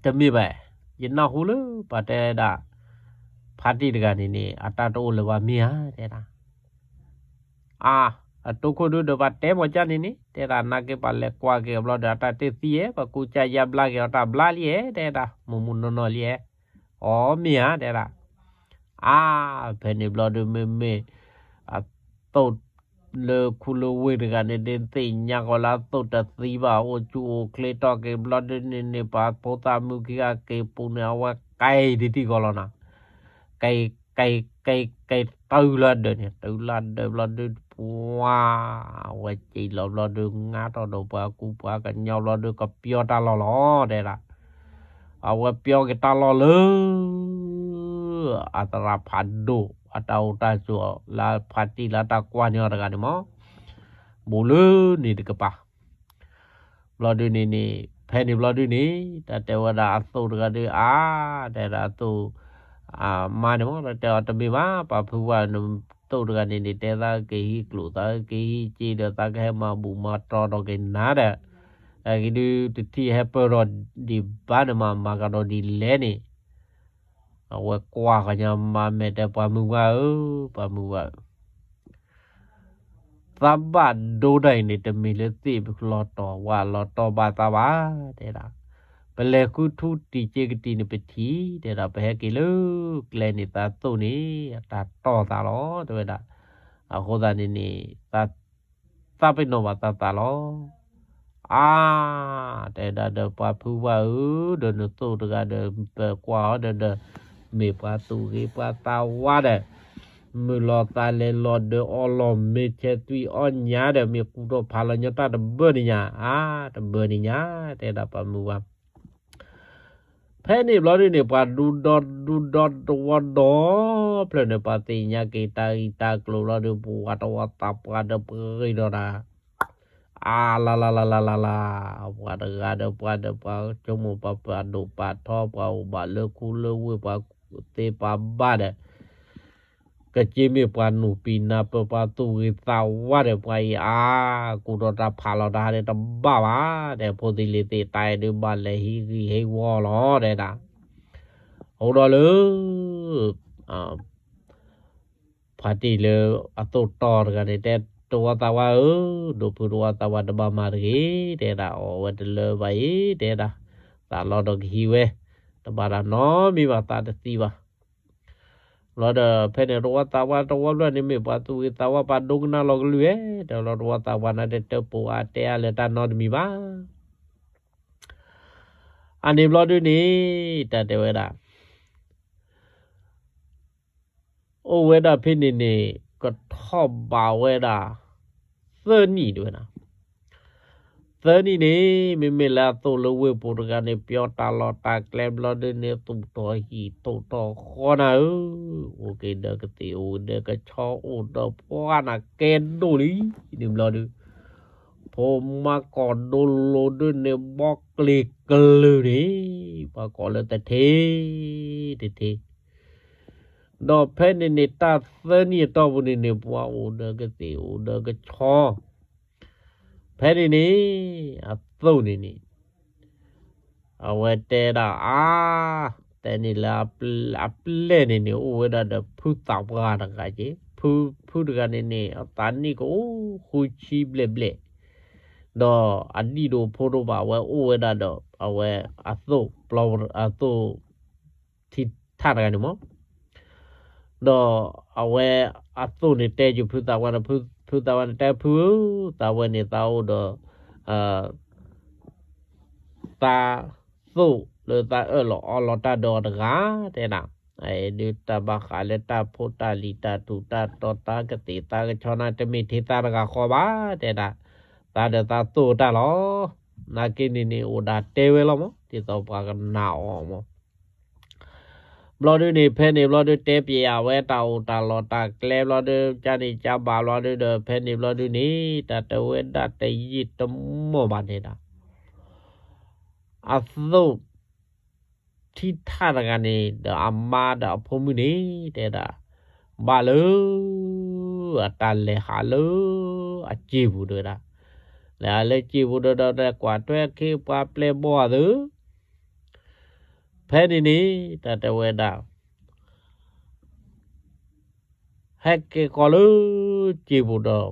ဒီး တမ့ၢ်ဘၣ်, ယနၢ်ဟူလၢပှၤတဲဒၣ် ဖါတံၢ်တဂၤန့ၣ်န့ၣ် အတၢ်တအိၣ်လၢၤဘၣ်မ့ၢ်ဧါ တဲဒၣ်, အါ, အတိခိၣ်ဒုဒီးပှၤတဲမီၤကၢ်န့ၣ်န့ၣ် တဲဒၣ်နာ်က့ပှၤလဲၤကွၢ်က့ၤအဘျီဒီး အတၢ်တသံဧဲ, ပှၤကူကၢ်ယါဘျါက့ၤအီၤတၢ်ဘျါလံဧဲ တဲဒၣ် မူမူနီၢ်နီၢ်လံဧဲ, အီမ့ၢ်ဧါ တဲဒၣ် အါ, ဖဲန့ၣ်ဘျီဒီးမ့မ့ၢ် အသိၣ်လၢခူလၢဝ့ၢ်တဂၤန့ၣ် ဒ်သ့ၣ်ညါကီးလၢအသိၣ်တသံဘၣ် အိၣ်ဆူၣ်အိၣ်ချ့တီၢ်က့ၤဘျီဒုန့ၣ်န့ၣ် ပှၤဖိသၣ်မုၣ်ခံဂၤက့ၤပူၤန့ၣ် အဝဲကဲတံၢ်တံၢ်ကီးလီၤနၤ, ကဲ ကဲ ကဲ ကဲတၢ်လၢဒၢးန့ၣ် တၢ်လၢဒၢးဘျီဒု ပှၤ အဝဲက့ၤလီၤဘျီဒု ငါထီၣ်ဒီးပှၤကူပှၤကညီဘျီဒု ကပျီတၢ်လီၢ်လီၤ တဲဒၣ် အဝဲပျီက့ၤတၢ်လီၢ်လၢ အသရၣ်ဖးဒိၣ် အတၢ်အိၣ်တၢ်ဆိးလၢဖါတံၢ်လၢတၢ်ကွၢ်န့ၢ်အီၤတဂၤန့ၣ်မး, ဘူးလၢန့ၣ်တကပၤ ဘျီဒုန့ၣ်န့ၣ် ဖဲန့ၣ်ဘျီဒုန့ၣ် တၢ်တဲဝဲဒၣ်အသိၣ်တဂၤဒု အါ တဲဒၣ်အသိၣ် အမါန့ၣ်မး တၢ်တဲအီၤတမ့ၢ်ဘၣ် ပှၤဖုဝါနသိၣ်တဂၤန့ၣ်န့ၣ် တဲသးက့ၤဟံးကျိၣ်သးက့ၤဟံးစ့ဒီး သးကဟဲမၤဘူၣ်မၤတီၤဒီးက့ၤနၤဒီး အဂ့ၢ်ဒု တထံၣ်ဟဲပၢၢ်ထီၣ်ဒံးဘၣ်န့ၣ်မး မၤကဒီးဒ်လဲၣ်န့ၣ် အဝဲကွၢ်ဃီညါမၤမဲာ်တဲ ပှၤမုၢ်ဝါဧၢ, ပှၤမုၢ်ဝါဧၢ, သးဘၣ်ဒိတၢ်အံၤန့ၣ် တမ့ၢ်လၢသ့ၣ်ပလီၤတီၤဝါလီၤတီၤဘၣ်သးဘၣ်, တဲဒၣ်, ပလဲၤဃုထူတံၢ်စ့ကတံၢ်န့ၣ်ပထံၣ်, တဲဒၣ်, ပဟဲက့ၤလၢကျဲန့ၣ် သးသိၣ်န့ၣ် အတၢ်တီၢ်သးလီၤ, တဲဝဲဒၣ်. အဃိသတးန့ၣ်န့ၣ် သး သးပ့ၤနီၣ်ဘၣ်သးသးလီၤ. အါ, တဲဒၣ်ဒီး ပှၤဖုဝါဧၢ, ဒီးနသိၣ်တဂၤဒီး ပကွၢ်အီၤဒီး ဒီး မ့ၢ်ပှၤသူၣ်ဂ့ၤပှၤသးဝါဒီး မုာ်လီၤသးလဲၤလီၤဒီး အီလီၤမ့ၤဆဲးသွံၣ်အီၣ်ညၣ်ဒီး မ့ၢ်ကူထီၣ်ဖးလီၤညီတၢ်တဘၢန့ၣ်ညါ, အါ, တဘၢန့ၣ်ညါ, တဲဒၣ်ပှၤမုၢ်ဝါ ဖဲန့ၣ်ဘျီဒုန့ၣ် ပှၤဒူဒီဒူဒီတဝီဒီဖျၢၣ်န့ၣ် ပှၤသ့ၣ်ညါက့ၤတၢ်ဂ့ၢ်တၢ်ကျိၤဘျီဒု ပဝးတဝီသးပှၢ်ဒီးပဂ့ၤဒီးတၢ်, အါလါလါလါလါလါလါ, ပှၤတဂၤဒီးပှၤဒီးပှၤဆိကမိၣ်ပှၤပာ်ဒိၣ်ပာ်ထီ ပှၤအိၣ်ဘၣ်လၢခူလၢဝ့ၢ် ပှၤသ့ပှၤဘၣ်ဒီး ကက့မ့ၢ်ပှၤနူၢ်ပံၤနါပၢၢ် ပှၤသူၣ်ဂ့ၤသးဝါဒီး ပှၤအံၤအါ, ကူထီၣ်တၢ်ဖးလီၤတၢ်ဟးဒီးတဘၣ်ဘၣ်, တဲဖိသ့ၣ်လံၤသ့ၣ်တၢ်အဲၣ်ဒုးဘၣ်လဲၤဟံးဂံၢ်ဟံးဝီလီၤ တဲဒၣ်. အဃိဒီးလၢ ဖါတံၢ်လၢအသိၣ်တီတဂၤန့ၣ် တဲတဝီသးဝါဧၢ, ဒိးဖုတဝီသးဝါတဘၣ်မၤတဂ့ၤ, တဲဒၣ်, အီၣ်ဝဲတလၢဘၣ်အံၤ, တဲဒၣ်, သးလီဒီးကဟံးဝဲ, တဘၣ်တၢ်နီတမံၤဘၣ် သးတသံဘၣ်. ဘျီဒီး ဖဲန့ၣ်တဝီသးဝါတဝီဘျီန့ၣ် မ့ၢ်ပှၤသူၣ်ဂ့ၤသးဝါ ပှၤဒိကနၣ်လီၤကလုၢ်ဧဲ, ဒီးလီၤတဝီသးဝါန့ၣ် တတဲပိာ်အါတဲအါလၢတၢ်နီတမံၤဘၣ်. အန့ၣ်ဘျီဒုန့ၣ် တၢ်တဲဝဲဒၣ် အိၣ်ဝဲဒၣ်ဖဲန့ၣ်န့ၣ် ကထီၣ်ဘးဝဲဒၣ် သၢနံၣ်တဲဝဲဒၣ်. သၢနံၣ်န့ၣ် မ့မ့ၢ်လၢအသိၣ်လၢဝ့ၢ်ပူၤတဂၤန့ၣ် ပျီတၢ်လီၢ်တၢ်ကျဲဘျီဒုန့ၣ် သူၣ်ထီၣ်ဟံၣ်ထိၣ်ထီၣ်ဃီနၤဧၢ, အိၣ်က့ၤဒီးကသ့ၣ်အိၣ်ဒီးကဆီအိၣ်ဒီးပှၢ်နၤကဲဒိၣ်လံန့ၣ်ဘျီဒု ဖိမါကီၢ်ဒိလိၤဒုန့ၣ် ဘီကျ့ၤကလုာ်န့ၣ် ပှၤကိးလၢတထ့, တထ့. ဒီးဖဲန့ၣ်န့ၣ် တၢ်သၢနံၣ်အတီၢ်ပူၤန့ၣ်န့ၣ် ပှၤအိၣ်ဒီးကသ့ၣ်အိၣ်ဒီးကဆီ, ဖဲန့ၣ်န့ၣ် အသိၣ်န့ၣ်န့ၣ် အဝဲတဲဒၣ်အါ, တဲန့ၣ်လၢအပျဲၢ်န့ၣ်န့ၣ် အိၣ်ဝဲဒၣ်ဒီးဖုသးပှၢ်တဂၤက့, ဖုတဂၤန့ၣ်န့ၣ် အသးနံၣ်ကအိၣ်ဃုဆံဘျဲၣ်ဘျဲၣ်, ဒီးအဒံၣ်ဒိၣ်ဖိဒိၣ်ဘၣ် အဝဲအိၣ်ဝဲဒၣ်ဒီး အဝဲအသိၣ်ပျီ အသိၣ် ထံထၣ်တဂၤန့ၣ်မး, ဒီးအဝဲ အသိၣ်န့ၣ်တဲက့ၤဖုသးဝဲန့ၣ်, ဖုသးဝဲန့ၣ်တဲဖုဧၢ, သးဝဲန့ၣ်သးအိၣ်ဒီး သးသိၣ်လၢသးအၢၣ်လီၤအီလီၤတၢ်ဒီးအီၤတဂၤ တဲဒၣ်, ဒုးတၢ်ဘၣ်ဃးလၢတၢ်ဖိတၢ်လံၤတၢ်ထူးတၢ်တီၤသးကသံၣ်သးကဆီန့ၣ် တမ့ၢ်ထဲသးတဂၤဃီဘၣ် တဲဒၣ်, သးဒီးသးသိၣ်တၢ်လီၤ. နာ်က့န့ၣ်န့ၣ် အိၣ်ဒၣ်တဲဝဲလီၤမး ဒ်သိးပှၤကနာ်အီၤမး ဘျီဒုန့ၣ် ဖဲန့ၣ်ဘျီဒု တဲပၠးဝဲတၢ်အိၣ်တၢ်လီၤတၢ်ကျဲဘျီဒု ကန့ၣ်ကဘၣ်ဘျီဒုဒီး ဖဲန့ၣ်ဘျီဒုန့ၣ် တၢ်တဲဝဲဒၣ်တယံာ်တမီၢ်ဘၣ် တဲဒၣ်, အသိၣ်ထံထၣ်တဂၤန့ၣ် ဒီးအမါဒီးအဖိမုၣ်န့ၣ် တဲဒၣ်, ဘၣ်လၢ အတၢ်လဲၤဟးလၢ အစ့ပူၤ တဲဝဲဒၣ်, လဲၤဟးလၢစ့ပူၤဒီး ဒီးကွၢ်ထွဲခ့ပှၤပျဲၢ်ဘီၣ်အသး ဖဲန့ၣ်န့ၣ် တၢ်တဲဝဲဒၣ်, ဟဲက့ၤကီးလၢ စ့ပူၤဒီး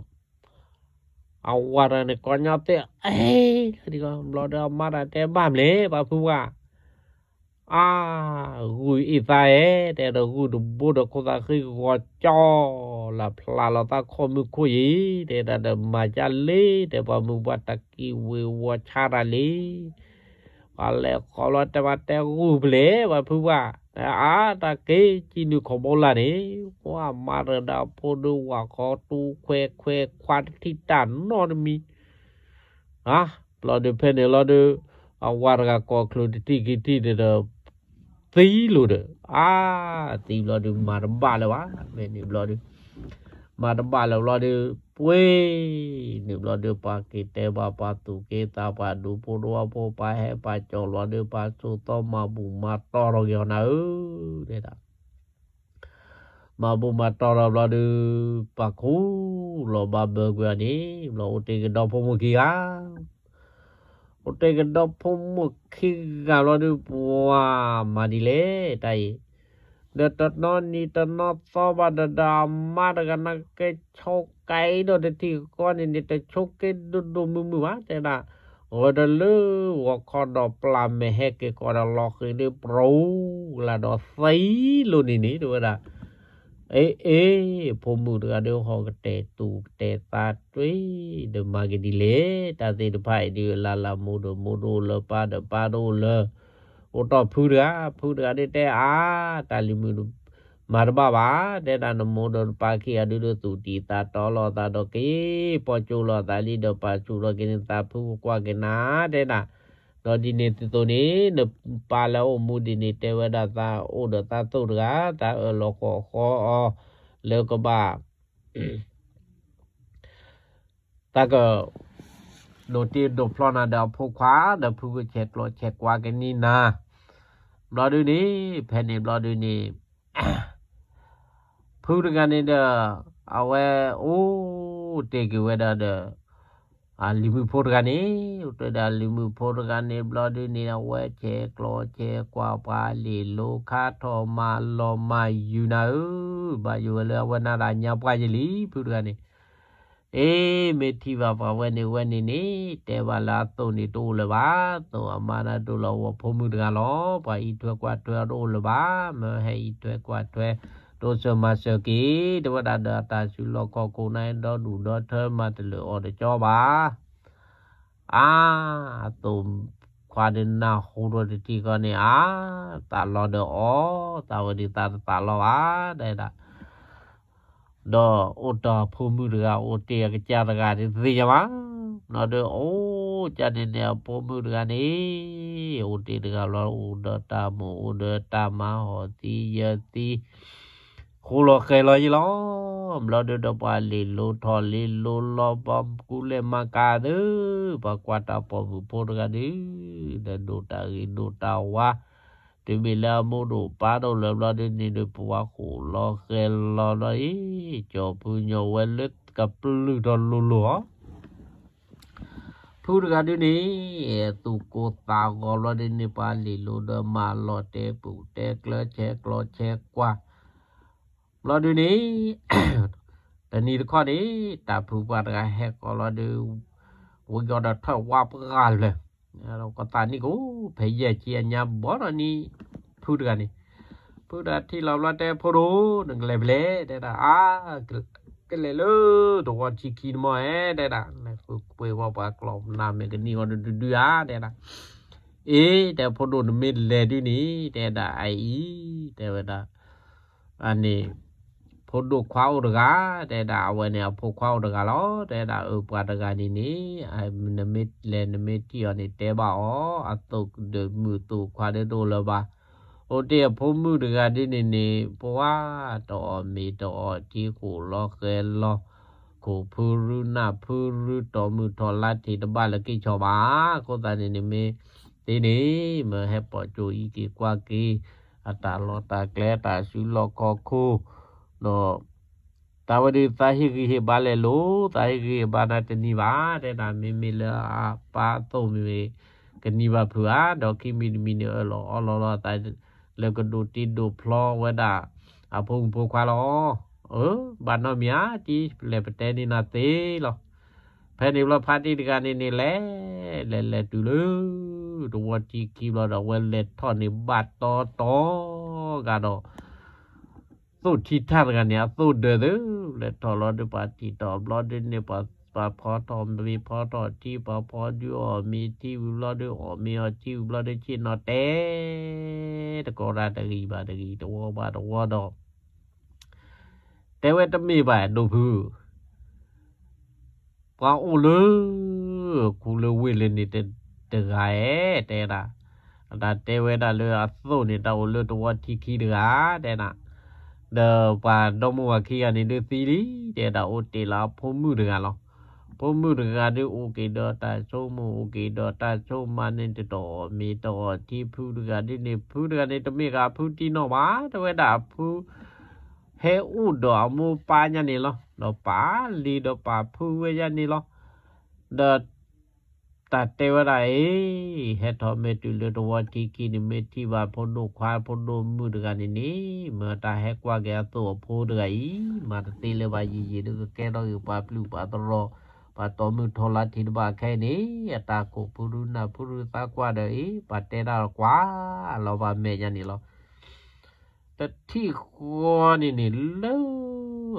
အဝၤတဂၤန့ၣ် ကီညါသ့ၣ် အဲၣ် လၢဒ်ကီး ဘျီဒီးအမါတဂၤတဲဘၣ်မလဲၣ် ပှၤဖုဝါ, အါ, ဂုၢ်အ့ၣ်သးအဲၣ် တဲဒီး ဂုၢ်တဘိဒီး ခိၣ်သးဃံဂီၤကၠီ လၢဖျါလီၤသးခိၣ်မုၢ်ခိၣ်ယံၤ တဲဒၣ်ဒီး မၤကၢ်လ့ တဲပှၤမုၢ်ပှၢ်တၢ်ကံၢ်ဝ့ၤဝီၤဆါတၢ်လံ ပှၤလဲၤဃီလီၤတဲဘၣ်တဲဂုၢ်ဖျဲၣ် ပှၤဖုဝါ, အါတၢ်က့ၤကံနုာ်ခီဘိလၢ်န့ၣ်, ပှၤမါတဂၤဒီးအဖိဒုးဝၤဃီတူခွဲခွဲခွါတထံၣ်တၢ်နီတမံၤ, ဘျီဒုဖဲန့ၣ်လီၤဒု, အဝၤတဂၤကိးချုးတထံၣ်ခံထံၣ်န့ၣ်ဒီး, သံလိာ်ဒီး, အါ, သံဘျီဒုမၤတဘၣ်လၢၤဘၣ်, မ့ၢ်န့ၣ်ဘျီဒု မၤတဘၣ်လၢၤဘျီဒု, ပှ့ၤ, န့ၣ်ဘျီဒု ပှၤက့ၤတဲဘၣ်ပှၤသူၣ်က့သးပှၢ်ဒူဖိတဝီဖိ ပှၤဟဲပှၤကၠီဘျီဒု ပှၤဆိးသီမၤဘူၣ်မၤတီၢ်ထီၣ်က့ၤအီၤနၤဧၢ, တဲဒၣ်, မၤဘူၣ်မၤတီၢ်ထီၣ်ဘျီဒု, ပှၤခူၣ်လီၤဘၣ်ဘၢကွံာ်အီၤန့ၣ်, ဘျီအိၣ်တ့ၢ်ကဒီဖိမိၢ်ခံဂၤ အိၣ်တ့ၢ်ကဒီဖိမိၢ်ခံဂၤဘျီဒု ပှၤမၤဒ်လဲၣ်တၢ်အံၤ, ဒီးတနီၤနံၤတနီၤသီဘၣ်ဒီး ဒီးအမါတဂၤန့ၣ်က့ၤဆိကဲဒီးတထံၣ်ဃီန့ၣ်န့ၣ် တဆိက့ဒိၣ်ဒိၣ်မုၢ်မုၢ်ဘၣ် တဲဒၣ်, ဂီၤတလၢဂီၤခီဒီးပျၢ်မဲာ်ဟဲက့ၤကီးဒီးလီၤဃံၤဒု ပရူၤကလၢ်ဒီးသံလိာ်န့ၣ်န့ၣ် တဲဝဲဒၣ် အ့ အ့ ဖိမုၣ်တဂၤဒီးဟီၣ်ကတဲာ်သူၣ်ကတဲာ်သးတွံၢ် ဒီးမၤက့ၤဒ်လဲၣ် တၢ်သ့ၣ်တဖၣ်အံၤဒုး လၢ်လၢ်မိၢ်ဒီးမိၢ်ဒိၣ်လၢပၢ်ဒီးပၢ်ဒိၣ်လၢ အိၣ်တီၢ်ဖုတဂၤ ဖုတဂၤဒုးတဲအါ တၢ်လံၤမုၣ် မၤတဘၣ်ဘၣ် တဲဒၣ်နမိၢ်ဒီးနပၢ်ခံဂၤဒုးဒီးသူၣ်တံၢ်သးတီလီၤသးဒီးက့ၤ ပီၢ်ကၠိလိာ်သးလံဒီးပၢ်ဆူၣ်ထီၣ်က့ၤန့ၣ် သးဖုကကွၢ်က့ၤနၤ တဲဒၣ် ဒီးဒ်န့ၣ်သိးသိးန့ၣ် နပၢ်လၢအိၣ်မူဒ်န့ၣ် တဲဝဲဒၣ်သးအိၣ်ဒီးသးသိၣ်တဂၤ သးအၢၣ်လီၤဃီၣ်ဃီအီၤ လၢကဘၣ် သးက ဒိးတ့ဒိးဖျီနၤဒီးအဖိခွါ ဒီးဖုကဆဲးကျိးဆဲးကွၢ်က့ၤန့ၢ်နၤ ဘျီဒုန့ၣ် ဖဲန့ၣ်ဘျီဒုန့ၣ် ဖုတဂၤန့ၣ်ဒီး အဝဲအိၣ်တ့ၢ်က့ၤဝဲဒၣ်ဒီး အလံၤမုၣ်ဖိတဂၤန့ၣ် အိၣ်တ့ၢ်ဒီးအလံၤမုၣ်ဖိတဂၤန့ၣ် ဘျီဒုန့ၣ် အဝဲဆဲးကျိးဆဲးကွၢ်ပှၤလ့ၢ်လိခါထီၣ်မၤလီၤမၤယုၤနၤဧၢ, ဘၣ်ယိၣ်ဝဲလၢအဝဲနၤဒၣ်ညါပှၢ်ယလံ ဖုတဂၤန့ၣ် အ့ မ့ၢ်ထံၣ်ဘၣ်ပှၤဝဲန့ၣ်ဝဲန့ၣ်န့ၣ် တဲဘၣ်လၢအသိၣ်န့ၣ်တအိၣ်လၢၤဘၣ်, သိၣ်အမါနၤဒိၣ်လီၤဝဲဖိမုၣ်တဂၤလီၤ, ပှၤအံးထွဲကွၢ်ထွဲအီၤတအိၣ်လၢၤဘၣ်, မ့ၢ်ဟဲအံးထွဲကွၢ်ထွဲ တိစၢၤမၤစၢၤက့ၤ တဲဝဲဒၣ်ဒီးအတၢ်စုလီၢ်ခီၣ်ခိၣ်န့ၣ် ဒီဒူၣ်ဒီထၢမၤတလၢာ်အီၤတကၠီဘၣ် အါ, အသိၣ်ခွါဒုးနၢ်ဟူဒီးတထံၣ်ဃီန့ၣ် အါ, သးလီၤဒီးအီၤ, သးဝဲဒုးသးတသးလီၤဘၣ်, တဲဒၣ်, ဒီးအိၣ်တ့ၢ်အဖိမုၣ်တဂၤ အိၣ်တ့ၢ်အကစၢ်တဂၤဒုးသ့ၣ်ညါဘၣ်, ဘျီဒီးအိၣ်ကၢ်န့ၣ်န့ၣ် အဖိမုၣ်တဂၤန့ၣ် အိၣ်တ့ၢ်တဂၤဘျီ အိၣ်ဒီးတၢ်မိၢ်အိၣ်ဒီးတၢ်မါဟီၣ်သံယၢၤသံ ဃိလီၤဃဲၤလီၤယံလီၤ, ဘျီဒုးဒီးပှၤလ့ၢ်လိထီၣ်လ့ၢ်လိလီၤ ပှၤကူလဲၢ်မၤကၤသ့, ပှၤကွၢ်တၢ်ပိာ်မုၣ်ဖိတဂၤဒုး, ဒီးဒိၣ်တၢ်ဂ့ၤဒိၣ်တၢ်ဝါ, တုၤမ့ၢ်လၢအမိၢ်ဒိၣ်ပၢ်ဒိၣ်လၢဘျီဒုးန့ၣ်ဒီး ပှၤဃိလီၤဃဲၤလီၤလီၤအံၤ, ကၠီၤဖုညီဝဲလၢကပျုၢ်ထီၣ်လိၤလိၤအီၤ ဖုတဂၤဒုးန့ၣ်, သူၣ်ကိၢ်သးဂီၤဘျီဒုးန့ၣ် ပှၤလ့ၢ်လိဒီးမၤလီၤတဲာ်ပူၤတဲာ်ကျၢၤဆဲးကျိးဆဲးကွၢ်, ဘျီဒုးန့ၣ်, တနံၤတခီန့ၣ်, တၢ်ဖုပှၢ်တဂၤဟဲကီးလီၤဒုး, ဝံၤကီးဒီးထၢၣ်ဝါပှၢ်လၢာ်, ကသးနံၣ်ကအိၣ်ဖဲယဲၢ်ဆံအညါဘီဒီးန့ၣ်, ဖုတဂၤန့ၣ်, ဖုတၢ်ထံၣ်လီၤဘျီတဲ ဖိဒိၣ် နကလဲၤဖဲလဲၣ် တဲဒၣ်, အါ ကလဲၤလၢတဝီထံခံန့ၣ်မ့ၢ်ဧါ တဲဒၣ်, လဲၤဃုကွံာ်ဝဲပှၤကျီၢ်နၢ်မဲာ်ကနံၣ်ဝဲဒုဒုဒုဧါ တဲဒၣ်, အ့ တဲဖိဒိၣ် နမ့ၢ်လဲၤဒုန့ၣ် တဲဒၣ် အအံၤ တဲဝဲဒၣ် အန့ၣ် ဖိဒိၣ်ခွါအိၣ်တဂၤ တဲဒၣ်, အဝဲန့ၣ်အဖိခွါအိၣ်တဂၤလီၤ တဲဒၣ်, အၢ ပှၤတဂၤန့ၣ်န့ၣ် နမ့ၢ်လဲၤ နမ့ၢ်ထံၣ်အီၤန့ၣ် တဲဘၣ်အီၤ, အသိၣ်ဒုးမုၣ်သိၣ်ခွါဒုးတအိၣ်လၢၤဘၣ်, အိၣ်တ့ၢ်အဖိမုၣ်တဂၤဒ်န့ၣ်န့ၣ် ပှၤတအီၣ်မ့ၤတအီၣ်ထံ ဃိၣ်လီၤဃဲၤလီၤ, ခိၣ်ဖုရူနၢ်ဖုရူ တီၢ်မုၢ်ထီၣ်လါထံးတဘၣ်လၢက့ၤဆီၣ်ဘၣ်, အဃိသတးန့ၣ်န့ၣ်မ့ၢ် သ့န့ၣ် မ့ၢ်ဟဲပိာ်ကၠိအံးက့ၤကွၢ်က့ၤ အတၢ်လီၢ်တၢ်ကျဲ တၢ်စုလီၢ်ခီၣ်ခိၣ်, ဒီး တၢ်ဝဲဒုးသးဟ့ၣ်ဂံၢ်ဟ့ၣ်ဘါလဲၤလိၤ သးဟ့ၣ်ဂံၢ်ဟ့ၣ်ဘါနၤတနံၤဘၣ်, တဲဒၣ် မ့မ့ၢ်လၢအပၢ်အသိၣ်မ့ၢ် ကနံၤဘၣ်ဖုးဧါ, ဒီးခံမံၤတမံၤန့ၣ် အၢၣ်လီၤအီလီၤလီၤသး လၢကဒိးတ့ဒိးဖျီဝဲဒၣ် အဖိမုၣ်ဖိခွါလီၤ. အၢ ဘၣ်နီတမံၤဧါ တံၤ လဲၤပတဲန့ၢ်နၤသ့လီၤ. ဖဲန့ၣ်ဘျီဖါတံၢ်တဂၤန့ၣ်န့ၣ် လဲၤ လဲၤလဲၤတုၤလၢ တဝီထံခံဘျီဒီး အဝဲလဲၤထီၣ်န့ၢ်ဘၣ်တီတီဂၤဒီး သိၣ်ထံထၣ်တဂၤန့ၣ် အသိၣ်ဒၢးသု, လဲၤထီၣ်လီၤဒုးပှၤထံၣ်ထီၣ်ဘျီဒုးန့ၣ် ပှၤဖီထီၣ်မ့ၤဖီထီၣ်ထံ ပှၤဖီဒုးအီၣ်မ့ၤထံဝံၤဘျီဒုး အီၣ်မ့ၤအီထံဝံၤဘျီဒုး ဆ့ၣ်နီၤတဲ တကီၢ်ဒၣ်တဂ့ၤဘၣ်တဂ့ၤ တဝီဘၣ်တဝီဒီး တဲဝဲတမ့ၢ်ဘၣ် ဒိၣ်ဖု ပှၤအိၣ်လၢ ခူလၢဝ့ၢ်လၢန့ၣ် တဂၤဧဲ တဲဒၣ်, အတၢ်တဲဝဲဒၣ်လၢအသိၣ်န့ၣ် တၢ်အိၣ်လၢတဝီထံခံတဂၤ တဲဒၣ်, ဒီးပှၤဒီမိၢ်ဝၤခံဂၤန့ၣ်ဒုးသံလံ တဲဒၣ် အိၣ်တ့ၢ်လၢအဖိမုၣ်တဂၤလီၤ. ဖိမုၣ်တဂၤဒုးအိၣ်က့ၤဒီးတၢ်ဆိကမိၣ် အိၣ်က့ၤဒီးတၢ်ဆိကမးန့ၣ် တတီၢ်အီၣ်မ့ၤတအီၣ်ထံ ဖုတဂၤဒုးန့ၣ် ဖုတဂၤန့ၣ် တမ့ၢ်ဃာ်ဖုတံၢ်နီၢ်ဘၣ် တဲဝဲဒၣ် အဖု ဟဲအိၣ်ဒီးအမိၢ်ပၢ်ညါန့ၣ်လီၤ. ဒီးပာ်လံဒီးပာ်ဖုဝဲညါန့ၣ်လီၤ. ဒီး တၢ်တဲဝဲဒၣ်အံၤ ဟဲထီၣ်မ့ၢ်တုၤလၢတဝီထံခံန့ၣ် မ့ၢ်ထံၣ်ဘၣ်ဖိဒိၣ်ခွါဖိဒိၣ်မုၣ်တဂၤန့ၣ်န့ၣ် မ့ၢ်တၢ်ဟဲကွၢ်က့ၤအသိၣ်အဖိတဂၤအံၤ မၤတသ့လၢၤဘၣ် ယံာ်ယံာ်ဒုးကကဲထီၣ်က့ၤပှၤပျုၢ်ပှၤသရိာ် ပှၤတီၢ်မုၢ်ထီၣ်လါထံးတဘၣ်ခဲအံၤန့ၣ် အတၢ်ခိၣ်ဖုရူနၢ်ဖုရူသးကွၢ်ဒီးအံၤ ပှၤတဲတၢ်ကွၢ်လီၤဘၣ်မဲာ်ညါန့ၣ်လီၤ. တထံၣ်ဃီန့ၣ်န့ၣ် လၢ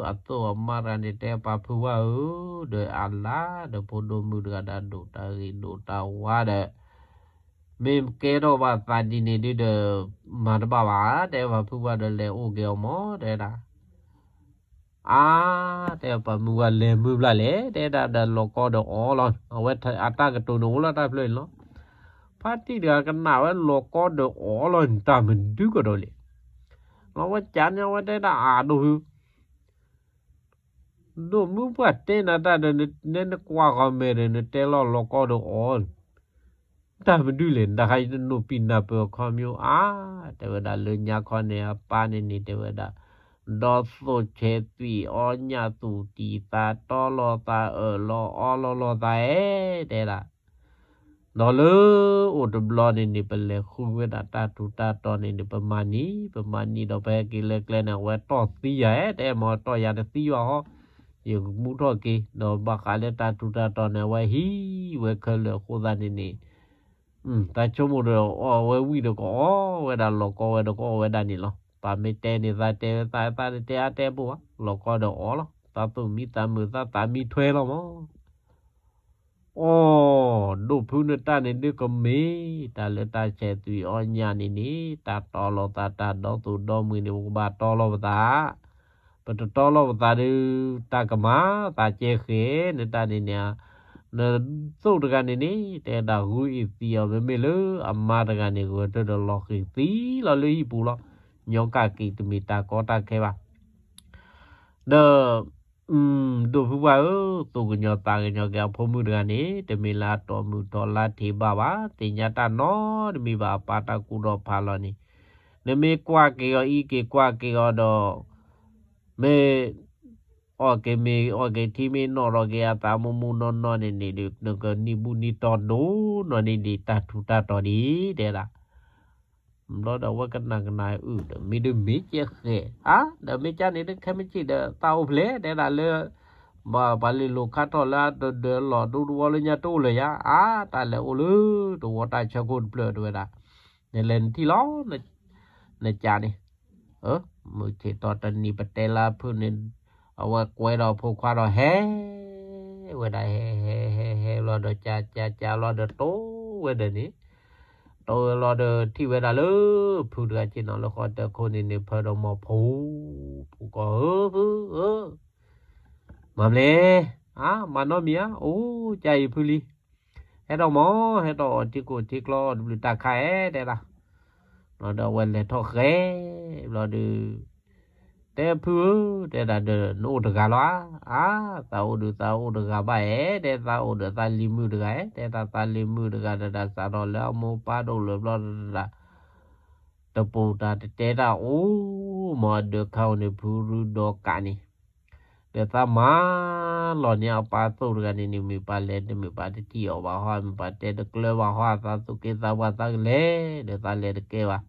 အသိၣ်အမါတဂၤန့ၣ် တဲပာ်ဖုဝါဧၢ, ဒီးအလါဒီးဖိဒိၣ်မုၣ်တဂၤဒီး ဒိၣ်တၢ်ဂ့ၤဒိၣ်တၢ်ဝါဒီး မ့ၢ်ကဲထီၣ်ဘၣ်သးဒ်န့ၣ်ဒုဒီး မၤတဘၣ်ဘၣ်, တဲပာ်ဖုဝါဒီးလဲၤအိၣ်က့ၤအီၤမး တဲဒၣ် အါ, တဲပာ်မုၢ်ဝါလဲၤမုၢ်ဘျီလဲၣ်, တဲဒၣ်ဒီးလီၤကီဒီးအီလီၤ, အဝဲအတၢ်ကတိၤန့ၣ်အိၣ်လီၤတၢ်ဖျၢၣ်န့ၣ်လီၤ. ဖါတံၢ်တဂၤကနၣ်ဝဲလီၤကီဒီးအီလီၤန့ၣ် တၢ်မနုၤကဒီးလဲၣ်. လီၤဝဲကန့ၣ် အဝဲတဲဒၣ်အဒိၣ်ဖု ဒိၣ်မုၢ်ပှၢ်တဲနၤတၢ်ဒီး နကွၢ်ဃီမဲာ်ဒီး နတဲလီၤလီၤကီဒီးအီၤ, တၢ်မနုၤလဲၣ်, တခါအံၤတနိးပံာ်နၢ်ပၢၢ်အခီပညီအါ, တဲဝဲဒၣ်လၢညါခီန့ၣ် အပၢ်န့ၣ်န့ၣ် တဲဝဲဒၣ်, ဒီးသိၣ်ဆဲးသွံၣ်အီညၣ်သူၣ်တံၢ်သးတီလီၤသးအၢၣ်လီၤအီလီၤလီၤသးအဲၣ်, တဲဒၣ် ဒီးလၢအိၣ်တဘျီန့ၣ်န့ၣ် ပလဲၤဃုဝဲဒၣ်တၢ်ထူးတၢ်တီၤန့ၣ်န့ၣ် ပမၤန့ၢ်, ပမၤန့ၢ်ဒီးပဟဲက့ၤလၢကျဲန့ၣ် အဝဲတီၢ်သံယၤဧဲ, တဲမ့ၢ်တီၢ်ယၤတသံဘၣ်ဟီ, ယကမူထီၣ်က့ၤ, ဒီးဘၣ်ဃးလၢတၢ်ထူးတၢ်တီၤန့ၣ် အဝဲဟံးဝဲခဲလၢာ်အဃိသတးန့ၣ်န့ၣ် တၢ်ဆိကမိၣ်ဒီးအီၣ်ဝဲဝံၣ်ဒီးကအီၣ်ဝဲဒၣ် လီၤကီဝဲဒီးကအီၣ်ဝဲဒၣ်န့ၣ်လီၤ. ပှၤမ့ၢ်တဲန့ၣ် သးတဲဝဲသး သးတတဲအါတဲပိၢ်ဘၣ်, လီၤကီဒီးအီၣ်လီၤ. သးသူၣ်မံသးမုာ် သးသးမံထွဲလီၤမး. အိ, ဒိၣ်ဖုနတၢ်န့ၣ်ဒုးကမ့ၢ် တၢ်လၢတၢ်ဆဲးသွံၣ်အီညၣ်န့ၣ်န့ၣ် တၢ်တီလီၤသး တၢ်ဒီသူၣ်ဒီမှံၤန့ၣ် ပကဘၣ်တီလီၤပသး, ပတတီလီၤပသးဒီး တၢ်ကမၤသးကဲဃဲၤ နတၢ်န့ၣ်န့ၣ်, နသိၣ်တဂၤန့ၣ်န့ၣ် တဲဒၣ်ဂုၢ်အံၤသံအီၤ မ့မ့ၢ်လၢအမါတဂၤန့ၣ် ဂဲၤထၢၣ်ဒီးလီၤဃံၤသံလီၤလၢဟံၣ်ပူၤလီၤ. ညီကၣ်က့ၤတမ့ၢ်တၢ်ကီတၢ်ခဲဘၣ်. ဒီး ဒိၣ်ဖုပှၢ်ဧၢ, သူၣ်ကညီၤသးကညီၤက့ၤအဖိမုၣ်တဂၤန့ၣ် တမ့ၢ်လၢအတီၢ်မုၢ်ထီၣ်လါထံးဘၣ်ဘၣ်, သ့ၣ်ညါတၢ်နီတမံၤဘၣ် အပၢ်တၢ်ကူၣ်ထီၣ်ဖးလီၤန့ၣ်, နမ့ၢ်ကွၢ်က့ၤအီၤ အံးက့ၤကွၢ်က့ၤအီၤဒီး မ့ၢ် အီၣ်က့ၤမ့ၤအီၣ်က့ၤထံ မ့ၢ်နီၣ်ထီၣ်က့ၤအသးမူမူနီၢ်နီၢ်န့ၣ်န့ၣ်ဒီး နကနံၣ်ဘူၣ်နံၣ်တီၢ်ဒိၣ်နီၢ်န့ၣ်ဒံး တၢ်ထူးတၢ်တီၤဒံး တဲဒၣ် ဘျီဒီးအဝဲကနၣ်ကနၣ်အုဒီး မ့ၢ်ဒုးမ့ၢ်ကဲဃဲၤဧါ, ဒီးမ့ၢ်ကၢန့ၣ်ဒုး ခဲမုၢ်ဆ့ၣ်ဒီးသးအိၣ်ဖျဲၣ် တဲဒၣ်လၢ ပှၤလ့ၤလိာ်ခါထီၣ်လၢအတဒၢးလီၢ်ဒူတဝီလၢညါတအိၣ်လၢၤယါ, အါ တၢ်လဲၤအိၣ်လၢတဝီတၢ်ဆၢခိၣ်တဖျၢၣ်တဲဝဲဒၣ်, နလဲၤနထံၣ်လီၤ နကၢန့ၣ် မုၢ်ဆ့ၣ်ထီၣ်တနံၤပတဲလၢဖုန့ၣ်, အဝဲကွဲဒီးဖိခွါဒီးဟဲဝဲဒၣ် ဟဲဟဲဟဲဟဲဘျီဒီး ကကကဘျီဒီး တိဝဲဒၣ်န့ၣ်, တိဝဲလီၤဒီး ထံၣ်ဝဲဒၣ်လၢ ဖုတဂၤဆ့ၣ်နီၤလၢဃီတၢ်ခိၣ်န့ၣ်န့ၣ် ဖၢဒီးမီၤဖိ, ဖိကီၢ်ဧၢ ဖုဧၢ, မၤမလဲၣ်, အါ မၤနီတမံၤဧါ, အိၣ် ကၢ်အံၤဖုလံ, ဟဲထီၣ်မီၤ ဟဲထီၣ်အီၣ်ထံကျိထံကျီ တဘျုးတၢ်ခါဧဲ တဲဒၣ်. ဘျီဒီးအဝဲလဲၤထီၣ်ဃဲ, ဘျီဒီး တဲဖုဧၢ, တဲဒၣ်ဒီး နအိၣ်တဂၤလီၤဧါ, အါ သးအိၣ်ဒီးသးအိၣ်တဂၤဘၣ်ဧဲ, တဲသးအိၣ်ဒီးသးလံၤမုၣ်တဂၤဧဲ, တဲသးသးလံၤမုၣ်တဂၤဒီး စးထီၣ်လၢအမိၢ်ပၢ်ဒိၣ်လၢဘျီဒီး တပိာ်တၢ်တတဲတၢ်အိၣ်, မ့ၢ်အဒၢးခါအိၣ်န့ၣ် ဖုရူဒီကးန့ၣ်, ဒီးသးမၤလီၤန့ၢ်အပၢ်အသိၣ်တဂၤန့ၣ်န့ၣ် မ့ၢ်ပၢ်လဲၤတမ့ၢ်ပၢ်တထံၣ်အီၤဘၣ်ဟီ, မ့ၢ်ပၢ်တဲတကျၢၤဘၣ်ဟီ, သးသူၣ်က့သးပှၢ်သးကလဲၤ, ဒီးသးလဲၤတကဲဘၣ်.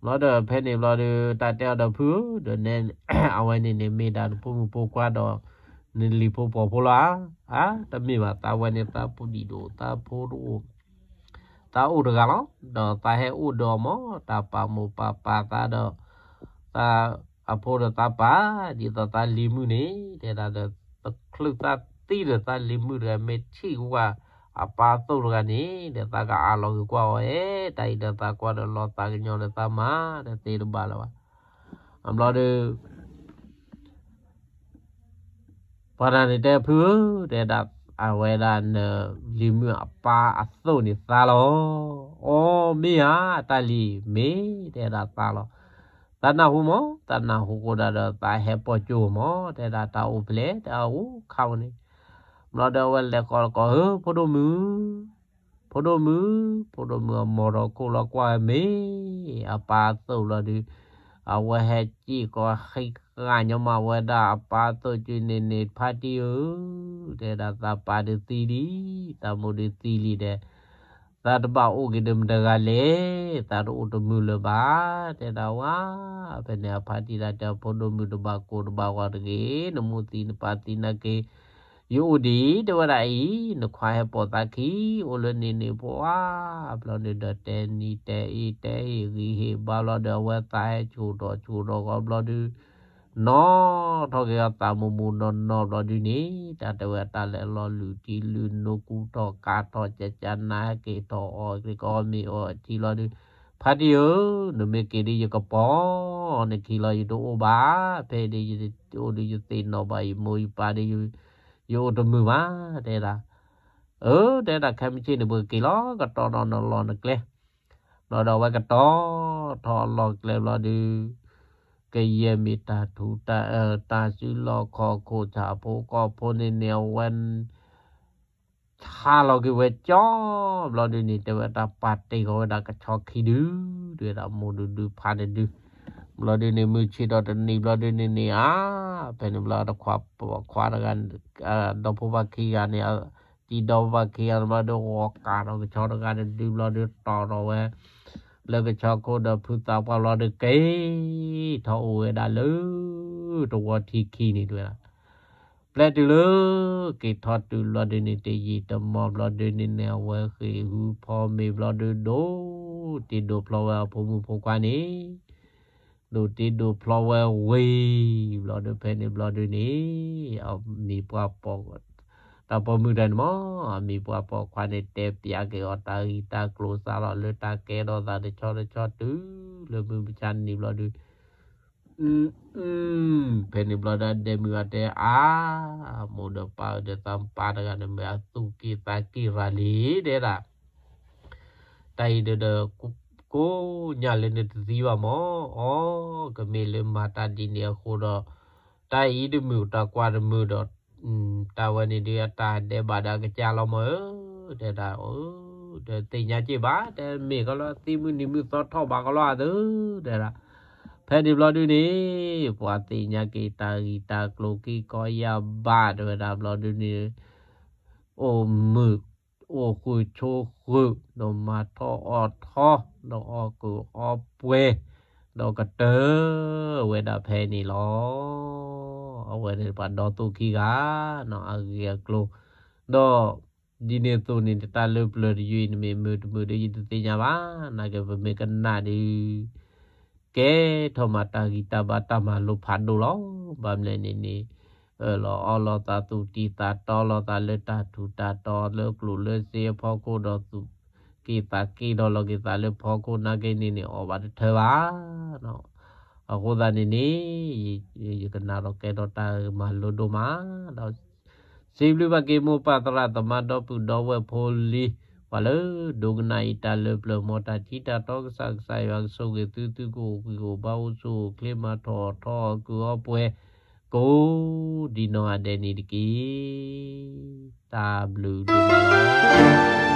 ဘျီဒီးဖဲန့ၣ်ဘျီဒီး တၢ်တဲအီၤဒီးဖုဧၢ, ဒီးနဲ အဝဲန့ၣ်န့ၣ် မ့ၢ်ဒၣ်နဖိမုၣ်ဖိခွါဒီး နလံၤဖိပိာ်ဖိလီၤဧါ, အါ တမ့ၢ်ဘၣ်, သးဝဲန့ၣ်သးပူၤဒံၣ်ဒိၣ် သးဖိတအိၣ် သးအိၣ်တဂၤလီၤ, ဒီးသးဟဲအိၣ်ဒီးအီၤမး, တၢ်ပာ်မိၢ်ပာ်ပၢ်သးဒီး သးအဖိဒီးသးပၢ်, ဒ်သိးသးလံၤမုၣ်န့ၣ် တဲဒၣ်ဒီး တချုးသးသံဒီး သးလံၤမုၣ်တဂၤ မ့ၢ်ထံၣ်ကွၢ်အပၢ်အသိၣ်တဂၤန့ၣ် ဒီးသးကအးလီၤက့ၤကွၢ်အီၤဧဲ, တၢ်အံၤဒီးသးကွၢ်ဒီးလီၤသးကညီၤဒီးသးမၤ ဒီးသ့တဘၣ်လၢၤဘၣ်. အဘျီဒီး ပှၤတဂၤန့ၣ်တဲဖုဧၢ, တဲဒၣ် အဝဲဒၣ်နလံၤမုၣ်အပၢ်အသိၣ်န့ၣ်သါလီၤ. အိ မ့ၢ်ဧါ, တၢ်လံၤမ့ၢ်, တဲဒၣ်သါလီၤ. သးနၢ်ဟူမး, သးနၢ်ဟူဃိဒၣ်ဒီး သးဟဲပိာ်ကၠိမး, တဲဒၣ်တၢ်အိၣ်ဖဲလဲၣ်, တၢ်အိၣ်ခါဝဲန့ၣ်. ဘျီဒီးအဝဲလဲၤဃီၤလီၤကီးဧၢ, ဖိဒိၣ်မုၣ် ဖိဒိၣ်မုၣ်, ဖိဒိၣ်မုၣ်အမိၢ်ဒီးခိၣ်လီၤကွၢ်ဝဲမ့ၢ် အပၢ်အသိၣ်ဘျီဒီး အဝဲဟဲစံၣ်ဃီၤဃံးဃာ်ညီမးဝဲဒၣ်အပၢ်အသိၣ်ကၠုန့ၣ်န့ၣ် ဖါတံၢ်ဧၢ, တဲဒၣ်သးပၢ်ဒုးသံလံ, သးမိၢ်ဒုးသံလံဒီး သးတဘၣ်အိၣ်က့ၤဒီးမတၤတဂၤလဲၣ်, သးတအိၣ်တမုာ်လၢၤဘၣ်, တဲဒၣ်ဝဲ. ဖဲန့ၣ်အဖါတံၢ်ဒၣ်တဲ ဖိဒိၣ်မုၣ်တဘၣ်ကိၢ်တဘၣ်ဂီၤတဂ့ၤ, နမိၢ်သံနပၢ်သံနာ်က့ ယအိၣ်ဒံး တဲဝဲဒၣ်အံၤ, နခွါဟဲပိာ်သးခံ အိၣ်လၢန့ၣ်န့ၣ်ပှၤ, ဘျီန့ၣ်ဒီးတဲနံၤတဲအ့ တဲဟ့ၣ်ဂံၢ်ဟ့ၣ်ဘါဘျီဒီး အဝဲသးဟဲဆူၣ်ထီၣ်ဆူၣ်ထီၣ်ဃီဘျီဒုး နီၣ်ထီၣ်က့ၤအီၤသးမိၢ်မိၢ်နီၢ်နီၢ်ဘျီဒုးန့ၣ် တၢ်တဲဝဲတၢ်လဲၤလီၤလုၢ်ထံလုၢ်နိ ကူထီၣ်ကးထီၣ် ကကနါဟဲက့ၤထီၣ်အီၣ်က့ၤကအီၣ်မ့ၤအီထံလီၤဒုး, ဖါတံၢ်ဧၢ, နမ့ၢ်က့ၤဒုးယကပိာ်နခံလီၤ, ယတအိၣ်ဘၣ်, ဖဲဒုးယအိၣ်ဒုးယသ့ၣ်နီၣ်ဘၣ် ယမိၢ်ယပၢ်ဒုး ယအိၣ်တမုာ်ဘၣ်, တဲဒၣ်. အၢ တဲဒၣ် ခဲမုၢ်ဆ့ၣ်န့ၣ် ပကက့ၤလီၤကတီၤဒီးနလီၢ်နကျဲ, ဘျီဒီးအဝဲကတီၤထီၣ်အလီၢ်ကျဲဘျီဒုး ကယဲၢ်မ့ၢ်တၢ်ထူးတၢ်အၢ တၢ်စုလီၢ်ခီၣ်ခိၣ် ဆၣ်ဖိကီၢ်ဖိန့ၣ်န့ၣ် အဝဲ ဆါလီၤက့ၤဝဲကၠီ ဘျီဒုးန့ၣ် တဲဝဲတၢ်ပာ်တ့ၢ်ဃီၤဝဲဒၣ်ကဆီခံဒု တဲဝဲဒၣ်မိၢ်ဒုဒုဖါန့ၣ်ဒု ဘျီဒုးန့ၣ် မုၢ်ဆ့ၣ်ထီၣ်တနံၤဘျီဒုးန့ၣ်န့ၣ် အါ ဖဲန့ၣ်ဘျီတခွါခွါတဂၤ ဒီဖိပၢ်ခံဂၤန့ၣ် တံၤဒီဖိပၢ်ခံဂၤန့ၣ်ဘျီဒုး ဂီၤကးထီၣ်ကဆီတဂၤန့ၣ်ဒုး ဘျီဒုးတီၢ်ထီၣ်ဝဲ လၢကဆီခိၣ်ဒီးဖုသးပှၢ်ဘျီဒုး က့ၤထီၣ်အိၣ်ဝဲဒၣ်လၢ တဝီထံခံန့ၣ် တဲဝဲဒၣ် ပျဲတုၤလၢ က့ၤထီၣ်တုၤဘျီဒုးန့ၣ် တယံာ်တမီၢ်ဘျီဒုးန့ၣ်န့ၣ် အဝဲဃ့ၢ်ဟူဖီမ့ၤဘျီဒုး ဒိးတ့ဒိးဖျီဝဲအဖိမုၣ်ဖိခွါန့ၣ် ဒိးတ့ဒိးဖျီဝဲဝ့ၢ် ဘျီဒုး ဖဲန့ၣ်ဘျီဒုးန့ၣ် အမံၤပှၢ်ပိာ် တၢ်ပိာ်မုၣ်တဂၤန့ၣ်မး အမံၤပှၢ်ပိာ်ခွါန့ၣ် တဲပျးက့ၤအီၤတၢ်ဂံၢ်တၢ်ကျိၤ စးထီၣ်လၢတၢ်ကဲထီၣ်သးတဆီတဆီ တုၤလၢမုၢ်မဆါတနံၤဘျီဒုး အ ဖဲန့ၣ်ဘျီဒုး ဒဲမုၢ်ဂၤတဲ အါ မိၢ်ဒီးပၢ်ဧၢ ဒီးသးပၢ်တဂၤန့ၣ် မ့ၢ်အသူၣ်က့ၣ်သးက့ၣ်ရၤလံ တဲဒၣ် တၢ်အံၤဒီး ကိးညါလၢနတသံဘၣ်မး အီ ကမ့ၢ်လၢမၤတၢ်ဒ်န့ၣ်အဃိဒီး တၢ်အံၤတမုာ်တၢ်ကွၢ်တမုာ်ဒီး တၢ်ဝဲန့ၣ်ဒုး အတၢ်ဒဲးဘးဒီးအကစၢ်လီၤမးဧၢ တဲဒၣ် အၢ ဒီးသ့ၣ်ညါက့ၤဘၣ် တဲမ့ၢ်ကလီၤ သံမုၢ်နံၤမုၢ်သီထီၣ်ဘးကလီၤအသၢ တဲဒၣ် ဖဲန့ၣ်ဘျီဒုးန့ၣ် ပှၤသ့ၣ်ညါက့ၤတၢ်ဂံၢ်တၢ်ကျိၤ ကံကီယါဘၣ် တဲဝဲဒၣ်ဘျီဒုးန့ၣ် အိၣ်မုာ် အိၣ်ဃုာ်ဆိးဃုာ် ဒီးမၤထီၣ်အီၣ်ထီၣ် ဒီးအီၣ်ကုာ်အီပှဲၤ ဒီးကတၢၢ်ဝဲဒၣ်ဖဲန့ၣ်လီၤ. အဝဲန့ၣ်ပှၤဒီသူၣ်ခံဂၤ နီၢ်အဂ့ၢ်အကျိၤ ဒီး ဒ်န့ၣ်အသိးန့ၣ် တၢ်လၢပျၢၤတယုၢ်အံၤ နမ့ၢ်မုာ်တမုာ်ဒီး ယတသ့ၣ်ညါဘၣ် နာ်က့ ပမ့ၢ်ကနၣ်ဒီး ကဲထီၣ်မးတၢ်ဂံၢ်တၢ်ဘါတၢ်မၤလိဖးဒိၣ်လီၤ. ဘၣ်မနုၤလဲၣ်န့ၣ်န့ၣ် အၢၣ်လီၤအီလီၤသးသူၣ်တံၢ်သးတီလီၤသးလၢတၢ်ထူးတၢ်တီၤလၢကျိၣ်လၢစ့အဖီခိၣ်ဒီးသူၣ်က့ၣ်သးက့ၣ်ဒီးလီၤက့ၤသးလၢဖီခိၣ်နာ်က့န့ၣ်န့ၣ် အီၣ်ဘၣ်တထၢဘၣ်. အဃိသတးန့ၣ်န့ၣ် ယကနၣ်ဒီးကဲထီၣ်တၢ်မၤလိဒိၣ်မးဒီး စံးဘျုးဘၣ်က့ၤမိၢ်ပၢ်သရၣ်သမါဒီပုၢ်ဒီဝဲၢ်ဖိလံၤ ပှၤလၢဒိကနၣ်အံၤတၢ်လၢပျၢၤ မ်တၢ်ထံတၢ်တီကစၢ် ကစၢ်ယွၤကဆိၣ်ဂ့ၤသု သုကအိၣ်ဂံၢ်အိၣ်ဘါ အိၣ်ဆူၣ်အိၣ်ချ့ မၤထီၣ်ထီအီၣ်ကုၢ်အီပှဲၤ ကိးဒံနီၢ်ဂၤဒဲးန့ၣ်တက့ၢ်. တၢ်ဘျုးဒိၣ်မးလီၤ.